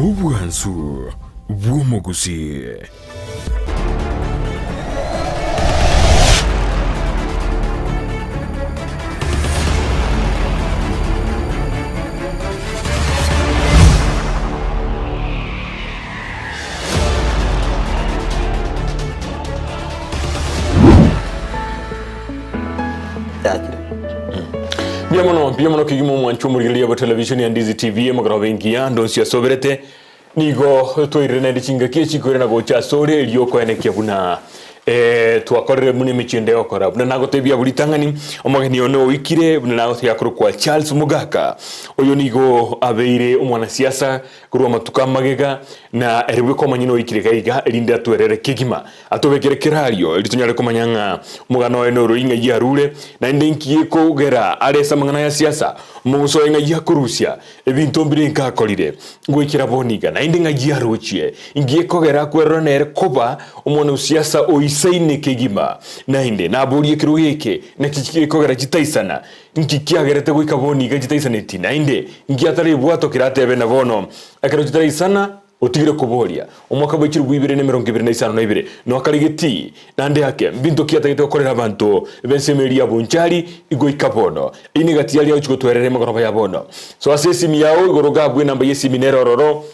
Obwansu bw'omogusii. Mbuya mono, mbuya mono kegima omwancho omorigereria bwa television ya Ndizi TV emogoroba engiya ndonsi asoberete nigo twairire naende chingaki echi koirana gocha asore erio okoenekia buna eh, twakorire buna emechie ende egokora buna nagotebia buri ritang'ani omogeni one oikire buna nagotebia akorokwa Charles Mogaka oyo nigo abeire omwanasiasa Korwa amatuko amagega, na ere bweka omonyene oikire iga iga, erinde atwerere kegima, atobekere kerario, erio tonyare komanya ng'a omogano oye norori ng'ai arure, naende inki gekogera are ase amang'ana ya siasa, omoguso oye ng'ai akorusia, ebinto mbire inka akorire goikera bono iga, naende ng'ai arochie, inki gekogera akwerora nere koba omwanausiasa oisaine kegima. Naende naborie ekerogo eke, naki gekogera chitaisana? Inki kiagerete goika bono iga chitaisaneti? Naende inki atarebwatokire atebe na bono ekero chitaraisana otigire koboria? Omwaka bwe chilifu ibere na emerongo ebere na isano na ibere noakare getii, naende ake, mbinto ki atagete gokorera abanto b'ensemo eria ya bonchari goika bono? Eyio negati yaria agochia gotwerera emegoroba ya bono. Soa ase esimi yao igoro gabwo enamba y'esimi nere ororo.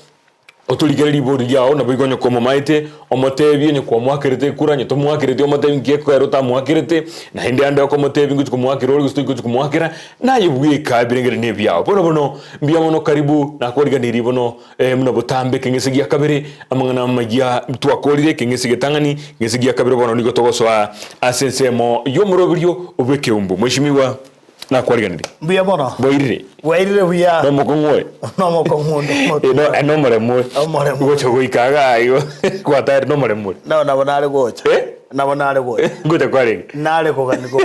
Otorikere ribori riao, naboigo onye komomaete, omoteebie onye kwamoakerete ekura, onye tomoakereti omoteebie nki gekogera otamoakerete, naende ande okomoteebia ngochia komoakera ore gose togochia komoakera, naye bweka ebirengererio nebiao. Bono bono, mbuya mono karibu, nakwariganirie bono buna botambe ekeng'ese gia kabere, amang'ana amayia twakorire, ekeng'ese getang'ani, ekeng'ese gia kabere bono nigo togosoa ase ensemo y'omoroberio bw'ekeumbu. Mweshimiwa. Nakwariganirie. Mbuya mono. Bwairire. Bwairire buya. Nomokong'u oye. Nomokong'u onde Eh, no, eh, nomoremu oye. Omoremu. Gocha goika iga igo gwatari nomoremu ore. No, nabo nare gocha. Eh? Nabo nare gocha. Gocha kwarenge. Nare kogani go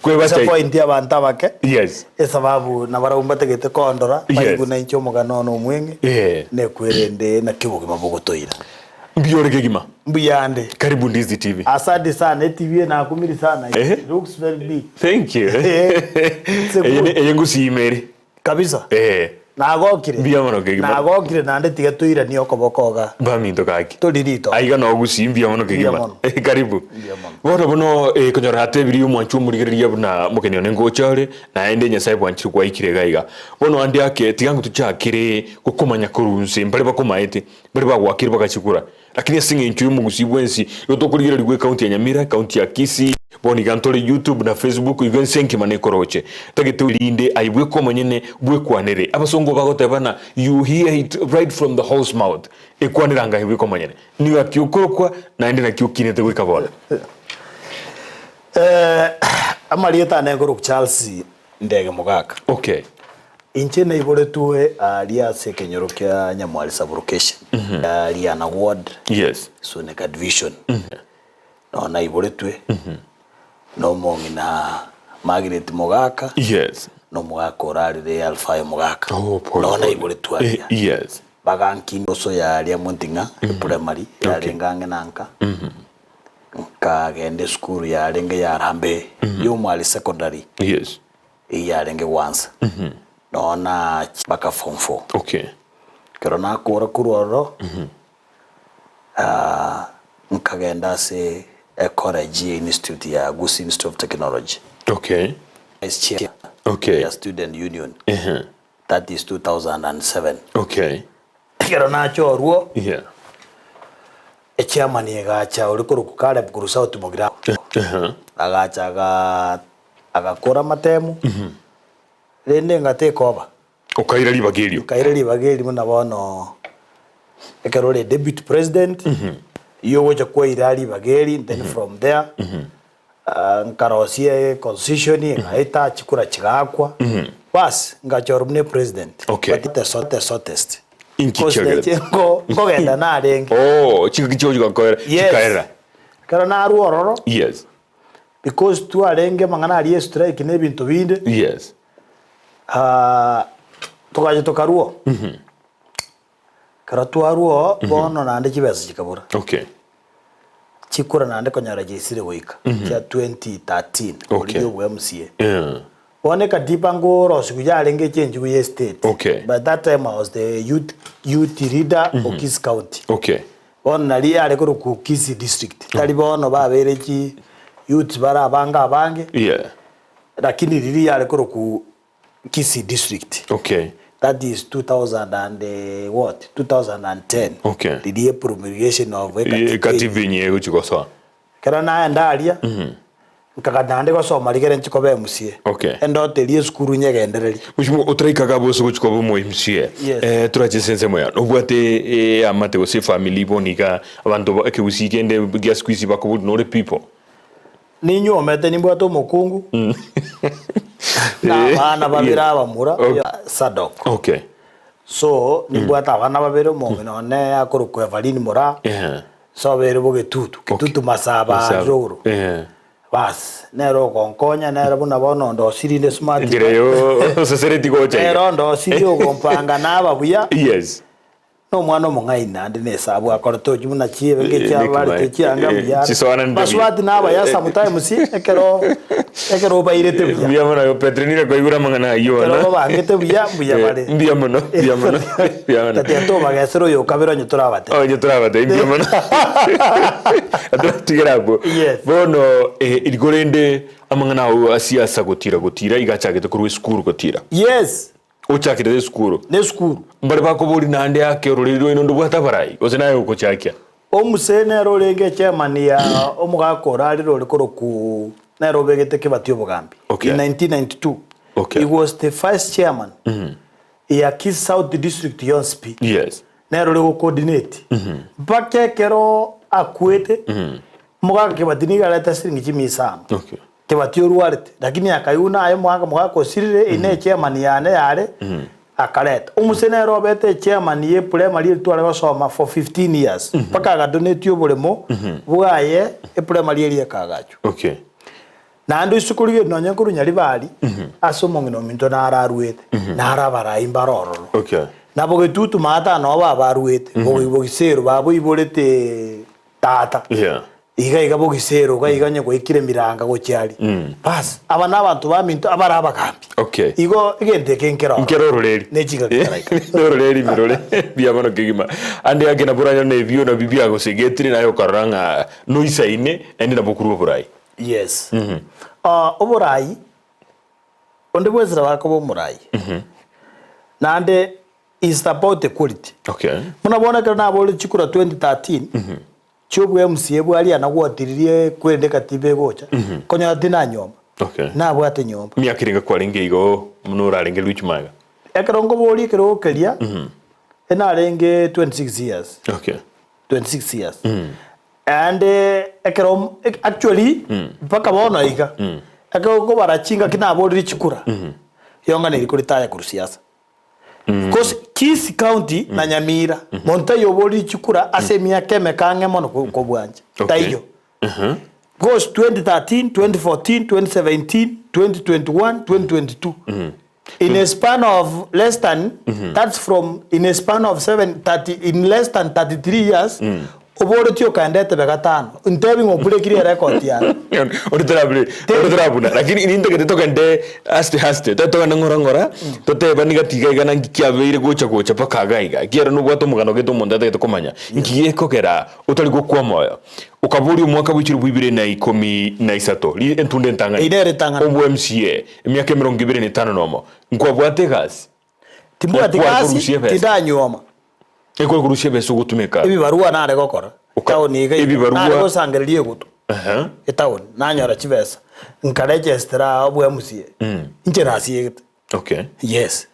Kwebacha disappoint abanto abake. Yes. Esababu nabarabwo mbatagete kondora Yes. baigwe nainche omogano one omweng'e Eh. nekwerende naki obogima bogotoira. Mbuya ore kegima. Mbuyande. Karibu Ndizi TV. Asante sana etv eye nakumiri sana Eh. it looks very big. Thank you. Eh, it's a Eye good. eye ngusima ere. Kabisa. Eh. Nagokire. Mbuya mono kegima. Nagokire naende tiga toiranie okoboko iga. Baminto gaki. Tori ritoke. Aiga no gusii mbuya mono kegima. Mbuya mono. Eh, Karibu. Mbuya mono. Bono bono eh, konyora natebirie omwanchi omorigereria buna omogeni one ngocha ore naende Nyasaye bwanchire gwaikire iga iga. Bono ande ake tiga ngotochakere gokomanya korwa nse mbare bakomaete Baria bagwakire bagachikura. Lakini ase eng'encho y'omogusii bwensi, igo tokorigererigwa ecounty ya Nyamira, ecounty ya Kisii, bono iga ntore YouTube na Facebook, igo ense enkima nekoroche. Tagete erinde aye bweka omonyene bwekwanere. Abasongo bagoteba na you hear it right from the horse mouth. Ekwanera anga aye bweka omonyene. Nigaki okorokwa naende naki okinete goika bono. Amarieta ane nkorokwa Charles Ndege Mogaka. Okay. Inche naiboretwe aaria ase ekenyoro kia Nyamwari Sub-location, Riana Ward, Yes. Suneka Division. Noo naiboretwe, na omong'ina Margaret Mogaka, Yes. na omogaka orarire Alfayo Mogaka. Oh, pole, Noo pole. naiboretwe Eh, aria. yes. Bagankinia osoya aria Monting'a Primary, yarenge ang'e na nka. Nkagenda esukuru yarenge ya Harambee, y'Omwali Secondary. Yes. Eyio yarenge gwansa. Nonya nachia mpaka form four. Okay. Ekero nakora korwa ororo, nkagenda ase ecollege ya institute ya Gusii Institute of Technology. Okay. Vice chair Okay. ya student union. Ehe. That is 2007. Okay. Ekero nachorwa, Yeah. Echairman egacha ore korokwa Caleb korwa South Mugirango. Ehe. Agacha aga Agakora amatemu, rende ngatekoba. Okaira ribaga erio. Nkaira ribaga erio buna bono ekero ore deputy president, igo ogocha kwaira ribaga eri then from there nkarosia econstitution egaeta chikura chigaakwa, bas ngachorwa buna epresident. Okay. But the so the shortest. Inki Because kiagerete? neche nko nkogenda narenge. Oh, chingaki chiao chigakoera Yes. chikaera. Ekero narwa ororo. Yes. Because twarenge amang'ana aria estrike na ebinto binde. Yes. Ah, togacha tokarua oo. Ekero twarua oo, bono naende chibesa chikabora. Okay. Chikura naende konyora chiaisire goika, chia 2013, Okay. origia obwa MCA. Yeah. Bono ekatiba ngorosigwa yarenge echenchigwa ye estate. Okay. By that time I was the youth, youth leader o Kisii County. Okay. Bono nari yare korokwa Kisii District. Tari bono babeire chi youths bare abange abange, Yeah. lakini riria yare korokwa Kisii District. Okay. That is 2000 and what? 2010. Okay. Riria promulgation of ekatiba Ekatiba enye egochi gosoa. Ekero naenda aria, nkagenda naende gosoma rigere nchie koba MCA. Okay. Endoto eria esukuru nyegendererie. Mheshimiwa, otaraikaga abwo ase gochia koba omo MCA, Yes. eh, torache ase ensemo yao, nobwate eamate gose efamily bono iga abanto ba ekegusii kende gia siku hizi bakoboria nore people. Ninywomete nimbwate omokungu, na abana babere abamura, Okay. Sadok. Okay. So, nimbwate abana babere, omong'ina one akorokwa Evaline Moraa, Ehe. Sobeire bogetutu, getutu masaba Masaba. rogoro. Ehe. Bas, nere ogonkonya, nere buna bono ondosirie inde smart. Enchera eyo osesereti gocha iga. Nere ondosirie ogompanga naba buya. Yes. Na omwana omong'aini naende na esabu akorete ochia buna chiebe Eh, ngechiabarete nekima- chianga eh, buya. chisoananete buya. Basubati nabaya sometimes ekero ekero obairete buya. Mbuya mono Petronila koigure amang'ana ayio Ekero bono. obabangete buya, mbuya Eh, bare. Mbuya mono, mbuya mono, mbuya mono. Tatiga tobagesera oyo okabere onye torabatebie. Onye torabatebie mbuya mono. Toratigera abwo. Yes. Bono eh, igo rende amang'ana ao asiasa gotira gotira iga achagete korwa esukuru gotira. Yes. Ochakire esukuru. Na esukuru. Mbare bakoboria naende ake ororeri rwaino ndobwate abarai, gose naye ogochakia. Omuse nere orenge echairman ya omogaka orarire ore korokwa nere obegete Kibati obogambi Okay. in 1992. Okay. He was the first chairman ya Kisii South District yonsi pi. Yes. Nere ore go coordinate. Mpaka ekero akwete, omogaka Kibati nigo arete siringi chimia isano. Okay. Kibati orwarete, lakini akaigwa naye omogaka omogaka osirire, eye ne echairman yane yare, akareta. Omuse nere obete echairman ye eprimary eri tware gosoma for 15 years, mpaka agadonatia oboremo bwaye eprimary eria ekagachwa. Okay. Naende isiko riria nonye nkorwa Nyaribari, ase omong'ina ominto naro arwete, naro abarai mbare ororo. Okay. Nabo getutu maate noo baba arwete, bogisero baboiborete tata. Yeah. Iga iga bogisero iga iga onye goikire miranga gochia aria. Bas, aba nabanto baminto abare abagambi. Okay. Igo egento eke nkere ororo. Nkere ororeri. Ne chingaki chitaraika. Ororeri birore bia bono kegima. Ande ake nabo oranyore na ebio nabio biagosegetire naye okarora ng'a noisaine naende nabo okorwa oborai. Yes. Ah, oborai, onde bwensi nabo akoba omorai. Naende is about equality. Okay. Buna bono ekero naborire chikura 2013, chi'obwa MCA bwaria nagwatiririe kwerende ekatiba egocha, konyora tinanyoma. Okay. Nabwate nyomba. Emiaka erenge kwarenge igo buna orarenge Luch Maega? Ekero nkoboria ekerogo keria, enarenge 26 years. Okay. 26 years. Naende ekero actually mpaka bono iga, ekero okobara chingaki naborire chikura, yong'aneiri koritaya korwa siasa. Because Kisii County na Nyamira, monto taiyo oborire chikura ase emiaka emeke ang'e mono kobua inche. Okay. Taiyo. Because 2013, 2014, 2017, 2021, 2022. In a span of less than, that's from in a span of seven, 30, in less than 33 years, oboretie okaenda etebe gatano. Ntebi ng'a oburekire erecord yane. Onde torabure, onde torabuna. Lakini nintagete togende aste aste, tari togende ng'ora ng'ora, totebani gati iga iga naki kiabeire gocha gocha mpaka iga iga. Ekiagera nobwate omogano gete omonto atagete komanya, nki gekogera otari gokwa moyo. Okaboria omwaka bwa chilifu ibere na ikomi na isato, ri entunda entang'ani, Eyio nere entang'ani. obwa MCA, emiaka emerongo ebere na etano na omo, nkwabwate egasi? Timbwati Ekware gasi, korusia ebesa. tindanyuoma. Ekware korusia ebesa ogotumeka. Ebibarua nare gokora Oka- etaoni iga iga. ebibarua- Nare gosangereria egutu Aha. etaoni, nanyora chibesa, nkaregestera obwa MCA. Inche nasiegete. Okay. Yes.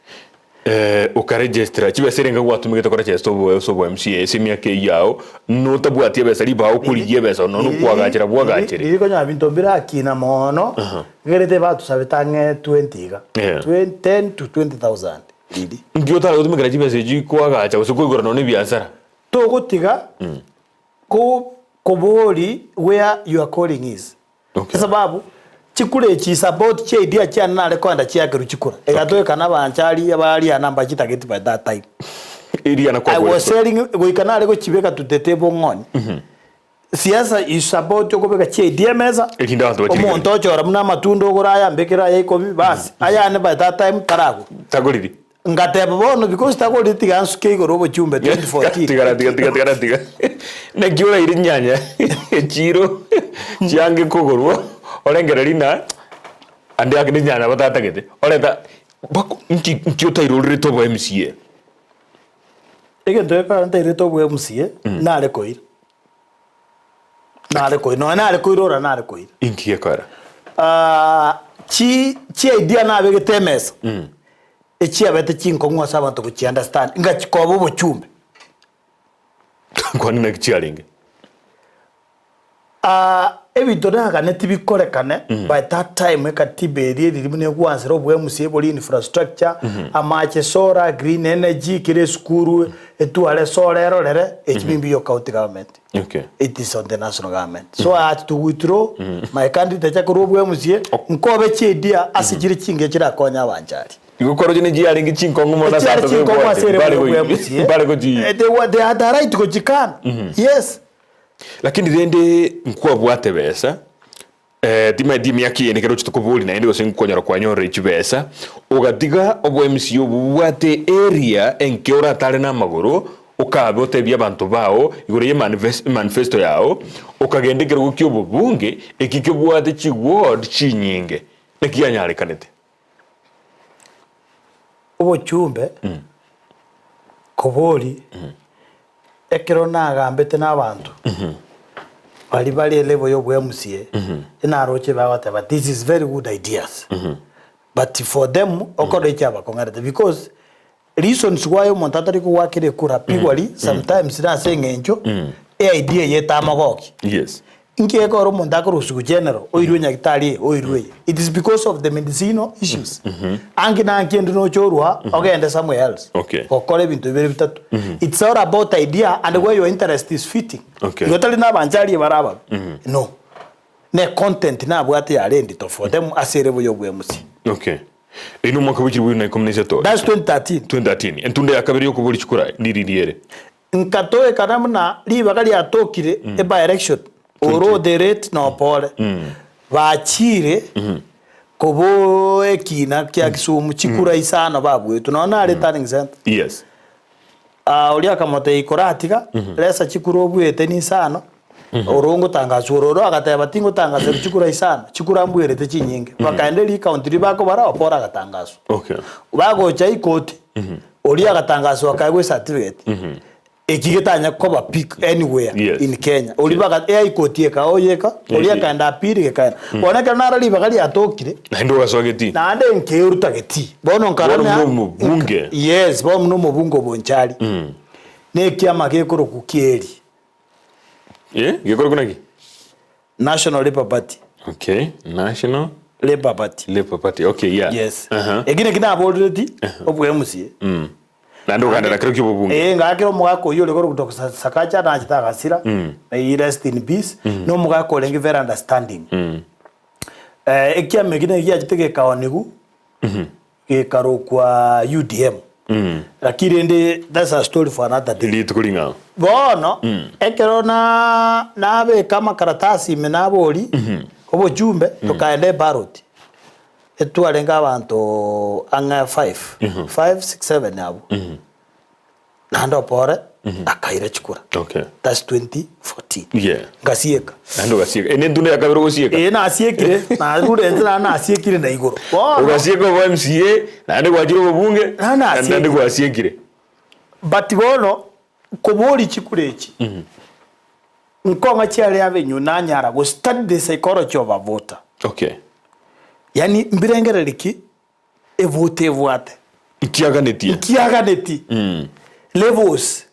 Eh, okaregestera chibesa erenga gwatumegete koregesta obo ase obo MCA ase emiaka eyio yao, notabwati ebesa ribaga okorigia ebesa nonya okwagachera bwagachere. Riria konyora binto mbirakina mono, ekerete batusabete ang'e 20 iga. Yeah. 10 to 20,000 riria. Nki otare gotumekera chibesa echi koagacha gose koigora nonya ebiasara? Togotiga ko kobori where your calling is. Okay. Esababu chikura echi is about chia idea chiane nare koenda chiakerwa chikura. Egatoeka na abanche aria baria namba chitageti by that time. Eria I was nakwaboretwe. selling goika nare gochibeka to the table ng'oni. Siasa is about okobeka chiaidi emesa, Erinde abanto bachirigere. omonto ochora buna amatunda ogore aya mbekere aya ikomi, bas, ayane by that time taragwa. Tagoriri. Ngateba bono because tagoriri tiga nsuke igoro obochumbe 2014. Tigara tiga tiga tigara tiga. Naki oraire chinyanya echiro chiange kogorwa orengereria ng'a ande ake nechinyanya batatagete oreta bako nki nki otairorerete obo MCA. Egento gekogera ntairete obo MCA nare koira. Nare koira, nonya nare koirora nare koira. Inki gekogera? Ah, chi chi idea nabegete emesa, echiabete chinkong'u ase abanto gochi understand, ngachikoba obochumbe. Kwani naki chiarenge? Ah, ebinto naganeti bikorekane by that time ekatiba eria eriri buna egwansera obwemusi bori infrastructure, amache solar, green energy, kera esukuru etware solar erorere, echi mimbuya county government. Okay. It is on the national government. So I had to withdraw my candidature korwa obwemusie, nkobe chiidea ase chire chingiya chirakonye abanchari. Igo koroche ne chiarenge chinkong'u mono ase Echiare abanto chinkong'u ase bebwate, ere mbare buna goi- obwemusie. mbare gochi Eh, they were- they had a right gochikana. Yes. Lakini rende nkwabwate besa, timaeti emiaka eye nekero ochete koboria naende gose nkonyora kwanyorire chibesa, ogatiga obo MCA obwo bobwate area enke oratare na amagoro, okabe otebie abanto bao igoro ye manifesto yao, okagenda ekerogo kia obobunge eki kebwate chiward chinyinge, naki yanyarekanete? Obochumbe, koboria, ekero nagambete na abanto, baria bare elevel ya obwa MCA, naroche bagoteba this is very good ideas, but for them okore ekiabakong'erete because reasons why omonto atari kogwakera ekura purely sometimes nase eng'encho eidea eye etamogokia. Yes. Inki gekogera omonto akorusiwa general oirwe nyagitari eye oirwe eye it is because of the medicinal issues anki na anki ende noche orwa ogende somewhere else Okay. gokora ebinto bibere bitato it's all about idea and where your interest is fitting Okay. igo tari na abanchari bare ababe no ne content nabwate yare endito for them ase ere buya obwemusi Okay. Eyio nomwaka bwe chilifu bibere na ikomi na isato. that's 2013 2013. Entunda ya kabere yokoboria chikura ndiriri ere. Nkatoekana buna ribaga riatokire e-by-election, oro the late Nopore, bachiire koboo ekina kia Kisumu chikura isano babuetwe nonya nare returning centre. Yes. Ah, oria akamotebia koratiga resa chikura obuete ni isano oro ngotangaswa oro oro agateba tingotangaserwa chikura isano chikura mbuerete chinyinge bakaenda recount riria bakobara Opore agatangaswa. Okay. Bagocha ikoti Oria agatangaswa akaegwa ecertificate eki getanya koba pick anywhere Yes. in Kenya. Oria baga eaikoti eka oyeka, oria Eh, akaenda appeal gekaenda. Bono ekero naro ribaga riatokire, Naende ogasoa getii. naende nkeruta getii. Bono nkara Bono na- buna omobunge. nka- Yes, bono buna omobunge o Bonchari. Na ekiama gekorokwa kieri, Eh, gekorokwa naki? National Labour Party. Okay, National Labour Party. Labour Party. Okay, yeah. Yes. Aha. Eki naki naborereti obwa MCA. Naende okandera kero kia obobunge. Eh, ngakera omogaka oyio ore korokwa Dr. Sakaja nachete agasira. May he rest in peace. Na omogaka orenge very understanding. Eh, ekiama eki naki giachete gekaonigu gekarokwa UDM. Lakini rende that's a story for another day. Rituko ring'ao. Bono ekero na nabeka amakaratasi ime nabori obochumbe tokaenda ebaroti etwarenge abanto ang'e five, five, six, seven abwo. Naende opore akaira chikura. Okay. That's 2014. Yeah. Ngasieka. Naende ogasieka. Ene entunda ya kabere ogosieka. Ee nasiekire, narure inse naende nasiekire na igoro. Bono Ogasieka obo MCA, naende gwachire obobunge, Naende nasiekire. naende gwasiekire. But bono koboria chikura echi, nkong'a chiare avenue nanyara go study the psychology of a voter. Okay. Yaani mbirengereri ki evote ebwate. Nkiaganetie. Nkiaganetie. Levels.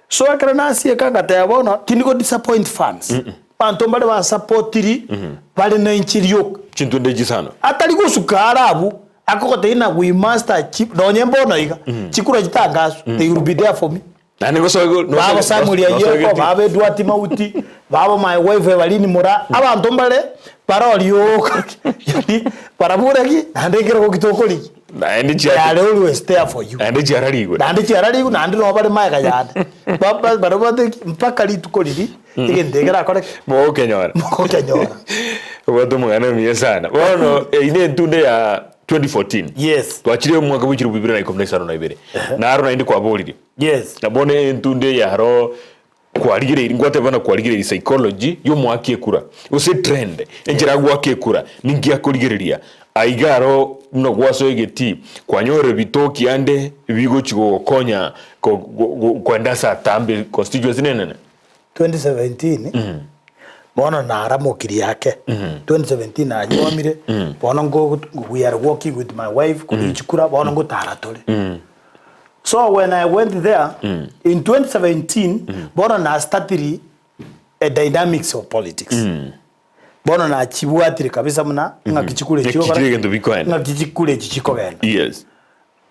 So ekero nasieka ngateba bono tindi go disappoint fans. Abanto mbare bansapotiri bare na inche rioka. Chintunde chisano. Atari gosuka are abwo akogotebia ng'a we must achieve nonye mbono iga chikura chitangaswe they will be there for me. Naende gosoa igo Babo Samuel Ayieko, babo Edward Mauti, babo my wife Evaline Mura, abanto mbare barorioka yani barabore ki naende ekerogo ki tokorigia. Naende They chia are always there for you. naende chiararigwe. Naende chiararigwe naende nabo bare magega yane. Ba- ba- Barabwo bate ki? Mpaka rituko riria egento ekerakore ki? Mogokenyora. Mogokenyora. Obwate omogano omuya sana. Bono eyio ne entunde ya 2014. Yes. Twachire omwaka bwa chilifu bibere na ikomi na isano na ibere. Naro naende kwaboririe. Yes. Na bono entunde eye aro kwarigereiri ngwateba buna kwarigereiri psychology yomoaki ekura gose trend enchera agoaka ekura ninki akorigereria aiga aro buna gwasoa egetii kwanyora ebitoki ande bigochi gogokonya ko go kwenda ase atambe constituency nenene. 2017 bono naramokirie ake 2017 nanyuomire bono nko we are working with my wife korigia chikura bono ngotara tore. So when I went there in 2017 bono nastatiri a dynamics of politics. Bono nachibwatire kabisa buna ng'aki chikura echi Ng'aki chire egento bikoenda. ng'aki chikura echi chikogenda. Yes.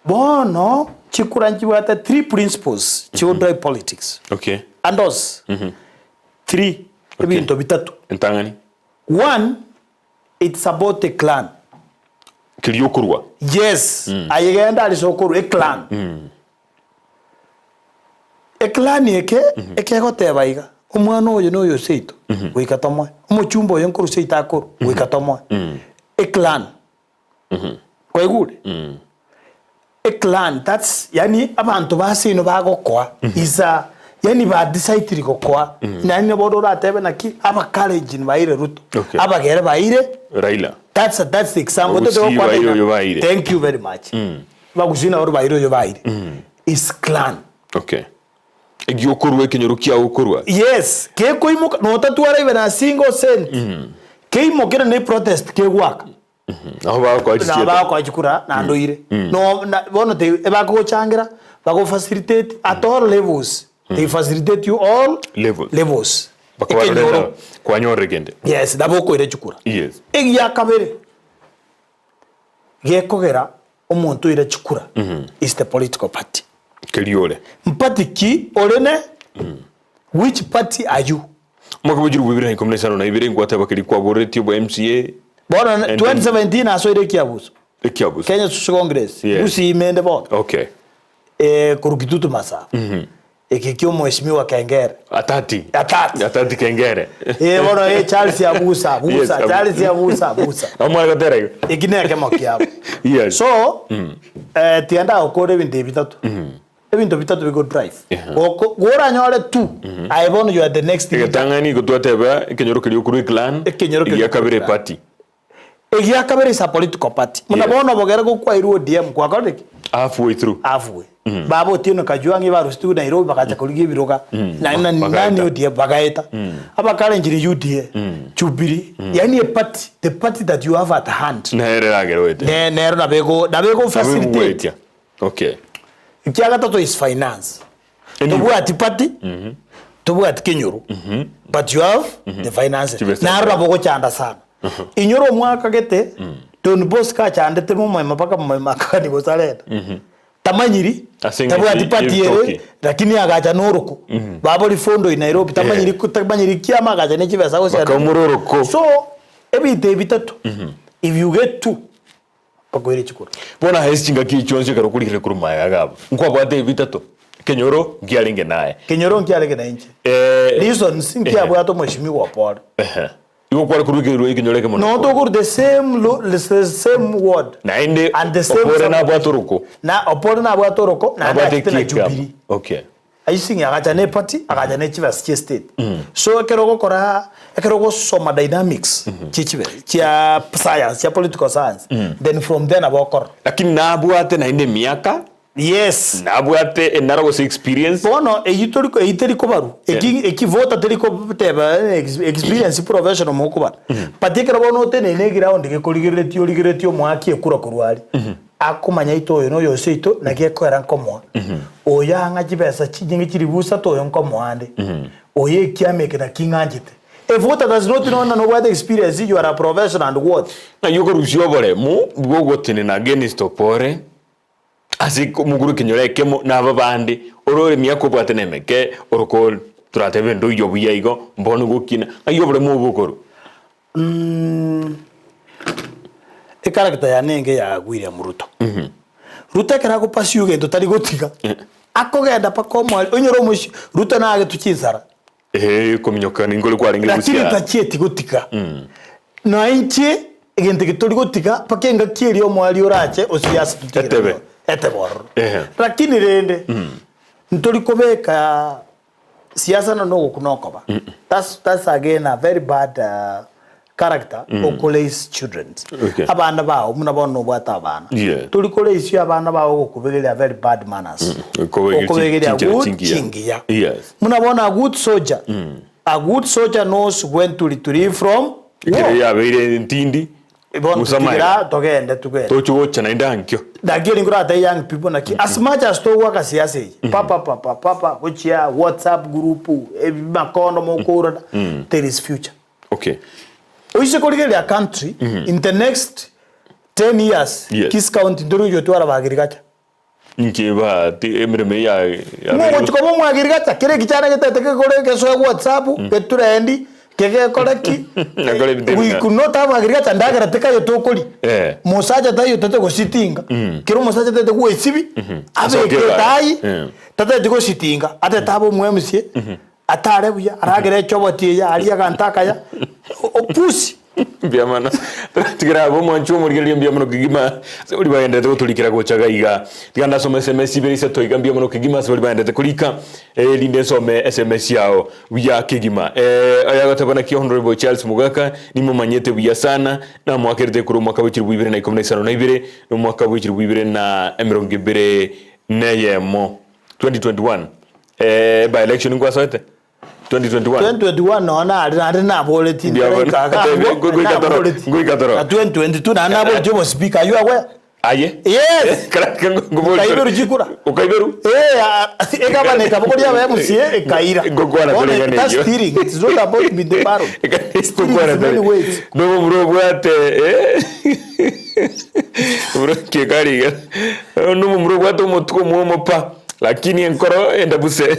Bono chikura nchibwate three principles chigo drive politics. Okay. Andos three ebinto bitato. Entang'ani. One, it's about a clan. Keria okorwa. Yes, aye genda arise okorwa eclan. Eclan eke ekegoteba iga, omwana oyo na oyo seito, goika tomoe. Omochumba oyo nkorwa seito akorwa, goika tomoe. Eclan. Kwaigure? Eclan, that's yaani abanto ba seino bagokoa is a yaani ba decidiri gokoa. Yaani bono oratebe naki, abakalenjin baire Ruto, Okay. abagere baire Raila. That's that's the example. Bagusii Tote gokwana baire ina- oyo baire. Thank you very much. Bagusii nabo baire oyo baire. Is clan. Okay. Egiokorwa ekenyoro kiao okorwa. Yes, kekoimoka notatwara even a single cent. Keimokere ne protest kegoaka. Nabo bagokoa Nabo chichieta. bagokoa chikura naende oire. No na bono te ebakogochangera, bago facilitate at all levels. They facilitate you all Levels. levels. Bakabarorera Ekenyoro. kwanyorire kende. Yes, nabo okoira chikura. Yes. Egia kabere, gekogera omonto oira chikura is the political party. Keria ore. Mparty ki orene, which party are you? Omwaka bwa chilifu ibere na ikomi na isano na ibere nkwateba keria kwaboretie obwa MCA Bono And then- 2017 nasoire ekiabuso, ekiabuso. Kenya Social Congress, Yes. Gusii imende bono, Okay. eh, korwa Kitutu Masaba, eke kia omweshimiwa Kengere. Atati. Atati. Atati Kengere. Eh, bono eh, Charles Abusa, Yes, Abusa, Abu- Charles Abusa, Abusa. Omwana gotera igo. Eki nekemo kiabo. Yes. So, eh, tiga ndagokora ebinto ebi bitato. Ebinto bitato bigo drive. Yeah. Goko goranyore tu, aye bono you are the next leader. Egetang'ani igo twateba ekenyoro keria okorwa eclan, Ekenyoro keria egia kabere okorwa eclan. eparty. Egia kabere is a political party. Buna Yes. bono obogere gokwairwe ODM kwakorire ki? Halfway through. Halfway. Baba Otieno Kajwang' barusitigwe Nairobi bagacha korigia ebiroga. Na na Bagaeta. nani ODM bagaeta. Abakalenjin UDA, Jubilee, yaani a party, the party that you have at hand. Nere eragere oete. Ne nero nabo ego nabo ego facilitate. Nabo egoetia. Okay. Ekia gatato is finance. Anyway. Tobwati party, tobwati kenyoro, but you have the finances. Chibesa. Naro nabo ogochanda sana. Inyora omwaka gete, Don Bosco achandete momoima mpaka momoima akagania gose arenda. Tamanyiri, Ase eng'encho tabwati party ere, y'ebitoki. lakini agacha na oroko. Babori fondo in Nairobi, tamanyiri tamanyiri kiama agacha ne chibesa gose Bakaumora oroko. So, ebinto ebi bitato, if you get two, Bakoire chikura. Bono aye ase chingaki echi chionsi ekero okorikire korwa magega agabo, nkwabwate ebitato, ekenyoro nkiarenge naye. Kenyoro nkiarenge na inche. Eh, Reasons nkiabwate omweshimiwa Opore. Ehe. Igo kware korwa ekerwa ekenyoro ekemo na No Opore. tokorwa the same lo the same ward. Naende And the same Opore sub- nabwate oroko. Na Opore nabwate oroko naende Nabwate achete na ekieka. Jubilee. Okay. Aising'e agacha ne party agacha ne chibesa chia estate. So ekero ogokora ekero ogosoma dynamics chia chibesa chia science chia political science then from there nabo okorora. Lakini nabwate naende emiaka, Yes. nabwate enaro gose experience. Bono eyio tori eyio teri kobarwa eki eki voter teri koteba experience professional mokobara but ekero bono oteneine eground gekorigereretie origereretie omoaki ekura korwa aria. Akomanya ito oyo noyo ase oito, naki ekoera nkomoa. Oyo ang'a chibesa chinyinge chilifu isato oyo nkomoa ande. Oyo ekiama eke naki ng'anchete. A voter does not know ng'a nobwate experience, you are a professional and what. Ng'ai okorusia oboremu bw'ogotenena against opore ase omoguru ekenyoro ekemo na aba bande, ore ore emiaka obwate na emeke, ore ko toratebe ndoiyo buya igo, mbono gokina, ng'ai oboremu obo okorwa? Echaracter yane enge ya William Ruto. Ruto ekero agopursue gento tari gotiga, akogenda mpaka omoerio, onyore omoisia, Ruto nagetwe chinsara. Eeh kominyoka ninkore kwarenge Lakini gosia. tachieti gotiga. Na inche egento eke tori gotiga mpaka engaki eria omoerio orache osie ase totigere Etebe. ororo. Etebe ororo. Ehe. Lakini rende, ntori kobeka siasa na nogokuna okoba. That's, that's again a very bad uh, character okoraise children. Okay. Abana bao buna bono nobwate abana. Yeah. Tori koraisia abana bao gokobegeria very bad manners. Okobegeria Okobegeria chinchera good chingiya. chingiya. Yes. Buna bono a good soldier. A good soldier knows when to retreat from war. Ekero yabeire ntindi, Bono gusa totigera maega. togende togende. Tochi gocha naende ankio. Naki eri nkoratebie young people naki as much as togoaka siasa eye papa papa papa gochia whatsapp group makondo mokourana there is future. Okay. Oise korigereria country in the next 10 years Yes. Kisii county ntori gochia gotwara abagirigacha. Inki ba ti emeremo eye ya yabeire Mogochia koba omwagirigacha kera ekichana getete kegore gesoe whatsapp getrendi kegekore ki Nakore ebinto we ebing'ao. could not have agriculture ndagera tekayo tokori Eh. mosacha taiyo tete gositinga kero omosacha tete gwesibi Asoke abeke egari. etai Eh. tateti gositinga atete abe omwemsie atare buya aragere echoboti eye arie aganto akaya opusi. Mbuya mono. Tigera abwo omwanchi omorigereria mbuya mono kegima ase baria bagenderete gotorikera gocha iga iga. Tiga ndasome SMS ibere isato iga mbuya mono kegima ase baria bagenderete korika erinde nsome SMS yao buya kegima. Oyo agoteba naki Honourable Charles Mogaka nimomanyete buya sana namoakerete korwa omwaka bwe chilifu ibere na ikomi na isano na ibere na omwaka bwe chilifu ibere na emerongo ebere na eyemo 2021 by election nkwasoete? 2021 2021 nonya nare naende naboretie Mbuya bono. ntaraika iga abwo, Ngoika toro, naboretie. ngoika toro. Na 2022 naende naboretie omospeaker aywo agwe. Aye. Yes. Karake ngobori. Nkaiberwa chikura. Okaiberu? Eh, ah, egabana ekabogoria aba MCA ekaira. Ngokwana Bono tore ng'ana that's eyio. stealing. It's not about being the baron. Stealing Ngokwana is many tore. ways. Nobo buro obwate eh. Buro kekari iga. Nobo buro obwate omotuko omwomo pa. Lakini enkoro endabuse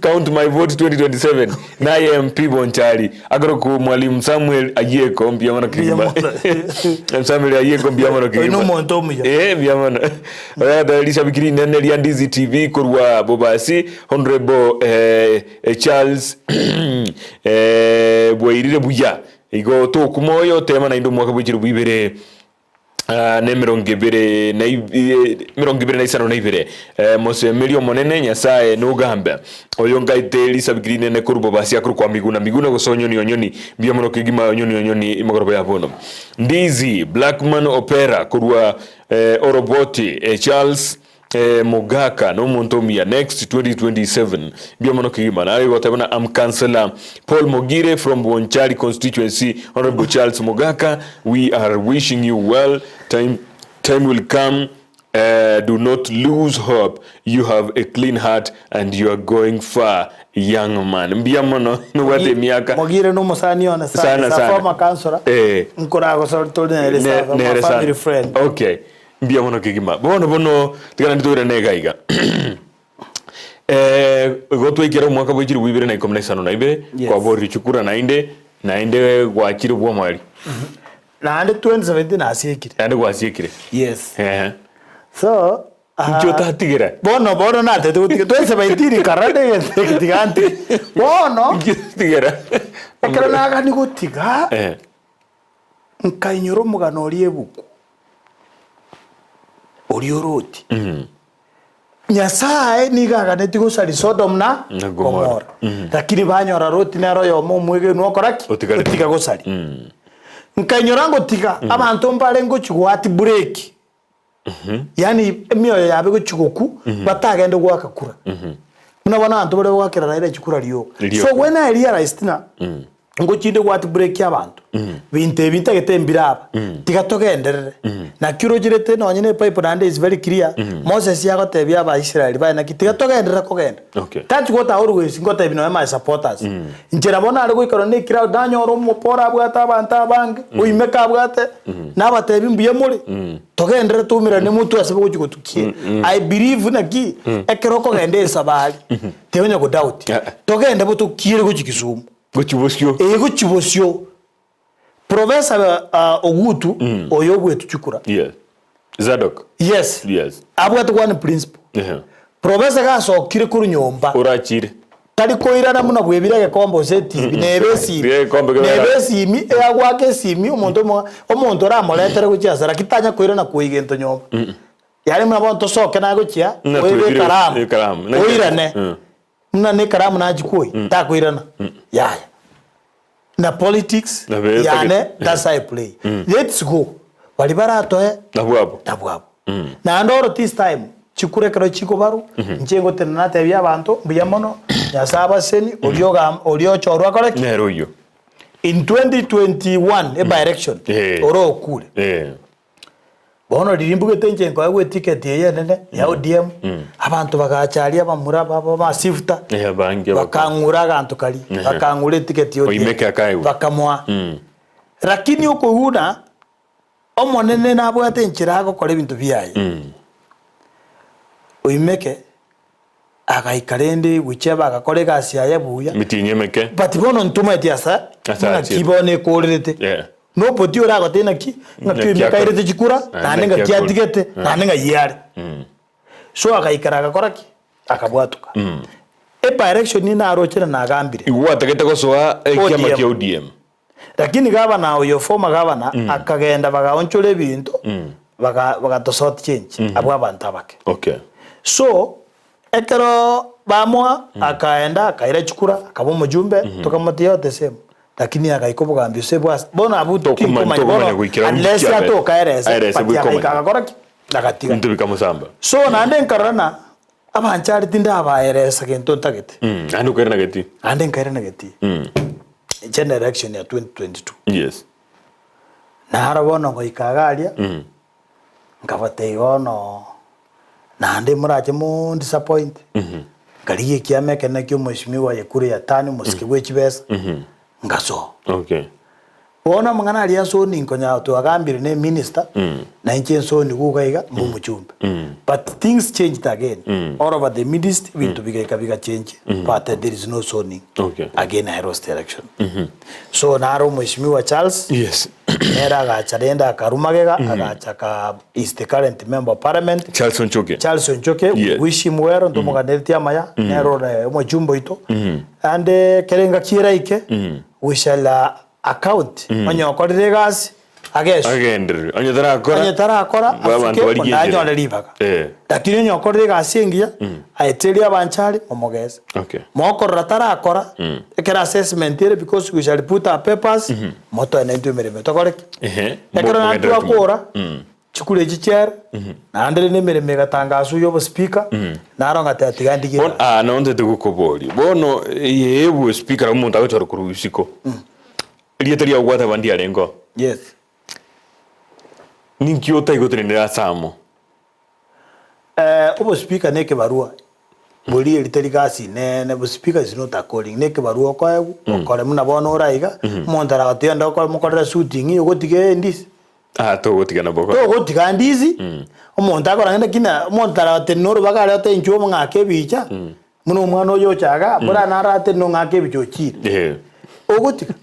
count my vote 2027 naye MP Bonchari akoroku Mwalimu Samuel Ayieko mbuya mono kegima Samuel Ayieko mbuya mono Oyo kegima nomonto omuya. Eh mbuya mono Oyo rishabiki rinene ria Ndizi TV korwa Bobasi Honorable eh, eh, Charles eh, bwairire buya igo tokuma oyo tema naende omwaka bwe chilifu ibere Ah, nemerongo ebere na emerongo ebere na isano na ibere eh, mosemeri omonene nyasaye nogambe oyo ngaite risabiki rinene korwa bobasi akorwa kwa miguna miguna gose onyoni onyoni mbuya mono kegima onyoni onyoni imogoroba ya bono ndizi blackman opera korwa eh, oroboti eh, charles Eh, Mogaka nomonto omuya next 2027 mbuya mono kegima nare goteba na am councillor Paul Mogire from Bonchari constituency Honorable Charles Mogaka we are wishing you well time, time will come uh, do not lose hope you have a clean heart and you are going far young man mbuya mono nobwate emiaka Mogire nomosani one sana, Sana, is a sana. former councillor. Eh. Nkoragosa tore nere Ne- sana, my nere sana. family friend. Okay. Mbuya mono kegima. Bono bono tiga naende toirane iga iga. Eh, igo twaikera omwaka bwa chilifu ibere na ikomi na isano na ibere, Yes. kwaborire chikura naende, naende gwachire bwomweri. Naende 2017 nasiekire. Naende gwasiekire. Yes. Ehe. So, ah, Inki otatigera? bono bono natete gotiga 2017 karande egento eke tiga ntige. Bono, Inki otatigera? ekero nagani gotiga, Eh. Nkainyora omogano oria ebuku oria oroti. Nyasae nigo aganetie gosaria Sodom na Na Gomora. Gomora. Lakini banyora Loti nere oyomo omwegenwa okora ki? Otigarete. Otiga gosaria. Nkainyora ngotiga abanto mbare ngochia goati break. Yaani emioyo yabo egochia gokwa batagende goaka kura. Buna bono abanto bare goakera Raila chikura rioka. Rioka. So when I realized ng'a ngochinde goati break abanto, binto ebi ntagete mbire aba, tiga togenderere. Naki orocherete nonye na ebible naende is very clear, Moses agotebia abaisraeli baye naki tiga togenderere kogenda. Okay. That's what I always ngotebia nonye my supporters. Inche nabo nare goikerwa na ecrowd nanyora omopore abwate abanto abange, oimeke abwate, nabatebia mbuya more. Togenderere toumerane motwe ase bogochia gotukia. I believe naki ekero okogenda esabari tionya go doubt. Eh. Togende bo tokiere gochia Kisumu. Gochia bosio. Ee gochia bosio. Professor uh, Ogutu oyo obwetu chikura. Yes. Zadok. Yes. Yes. Abwate one principle. Ehe. Professor gasokire korwa nyomba. Orachire. Tari koirana buna bwebire egekombe gose etibi, nebe esimi. Tiga egekombe kebe Nebe ara- esimi, eagoaka esimi, omonto omo omonto oramoretere gochia ase lakini tanya koirana koiga gento nyomba. Yaani buna bono tosoke naye gochia, Ng'a oebe twebire ekaramu, ekaramu. Naki- oirane. Buna ne ekaramu nachia koyia, takoirana, yaya. Na politics Nabo etagete- yane that's how I play. Let's go. Baria baratoe Nabwo abwo. nabwo abwo. Naende oro this time chikura ekero chikobarwa inche ngotenena natebia abanto mbuya mono Nyasaye abaseni oria ogam oria ochorwa akore ki? Nere oyio. In 2021 e by election Eh. oro okure. Eh. Bono riria mbugete inche nkoegwa eticket eye enene ya ODM, abanto bagacha aria abamura babo amasifta, Eh, abange baka- bakang'ura aganto karia, Ehe. bakang'ura eticket ya ODM, Oimeke akaegwa. bakamoa. Lakini okoigwa buna Omonene nabwate enchera agokora ebinto biaye, Oimeke agaika rende gochia agakora egasi yaye buya, Emetienyi emeke. but bono ntomaeti asa Ase ng'aki achiete. bono ekorerete. Yeah. Noboti oragotebie naki, ng'aki Ng'aki oimeke akore. airete chikura, Naende naende ng'aki ng'aki akore. atigete, naende ng'ai are. So agaikara agakora ki? Akabwatoka. E-by-election naroche na nagambire. Igo gwatagete gosoa ekiama ODM. kia ODM. Lakini gavana oyo former gavana akagenda bagaonchora ebinto baga bagatosort change abwo abanto abake. Okay. So ekero bamoa akaenda akaira chikura akaba omojumbe tokamotiga all the same lakini agaika obogambi ase bwase bono abwo Tokomanya- tinkomanya tokomanya bono goikera unless goikia abere. atokaerese Aerese but agaika bwekomanya. agakora ki? Agatiga. Ebinto bikamosamba. So naende nkarora ng'a abanchari tindabaeresa gento ntagete. Naende okairana getii. Naende nkairana getii. General election ya 2022. Yes. Naro bono ngoika iga aria, nkabatebia bono naende morache mondisappoint, nkarigia ekiama ekenene kia omweshimiwa Ekuru ya Tani omosike bwe chibesa, ngasoa. Okay. Bono amang'ana aria nsoni nkonya twagambire na eminister, na inche nsoni guga iga mbe omochumbe. But things changed again, all over the midst ebinto bigaika bigachange, but there is no zoning. Okay. Again I lost the election. So naro omweshimiwa Charles, Yes. nere agacha rende akarwa magega, agacha aka is the current member of parliament. Charles Onchoke. Charles Onchoke, we Yes. wish him well, ntomoganeretie amaya, nere ore omochumbe oito. And ekero engaki eraike, we shall account, onye okorire egasi, ageswe. Agenderere. Onye tarakora. Onye tarakora, Bwa abanto asuke, barigie onde enchera. anyore ribaga. Eh. Lakini onye okorire egasi engiya, aeterie abanchari, momogese. Okay. Mokorora tarakora, ekero assessment ere because we shall put our papers, motoe naintwe emeremo tokore ki? Ehe. Ekero Mo- naintwe mogenderere twakora, chikura echi chiare, naende rende emeremo egatangaswa ya obospeaker, naro ngateba tiga ndigie Bono egasi. aa nabo ntagete gokoboria, bono eye obospeaker nabo omonto agochora korwa isiko, Erieta riao gwateba ndiarengeo. Yes. Ninki otaigotenenera ase amo? Eh, obospeaker na ekebarua boria eri tari gasi inene, bospeaker is not a calling, na ekebarua okoegwa okore buna bono ore iga, omonto aragotebia enda okore mokorere shooting ogotiga endisi. Ah, togotiga nabo okore. Togotiga ndisi, omonto akora ng'a kina omonto aragotenena orobaga aria otebie inchuo omong'ake ebicha, Buna omwana oyo ocha iga, bora naratenene ong'ake ebicha ochire. Eh. Ogotiga.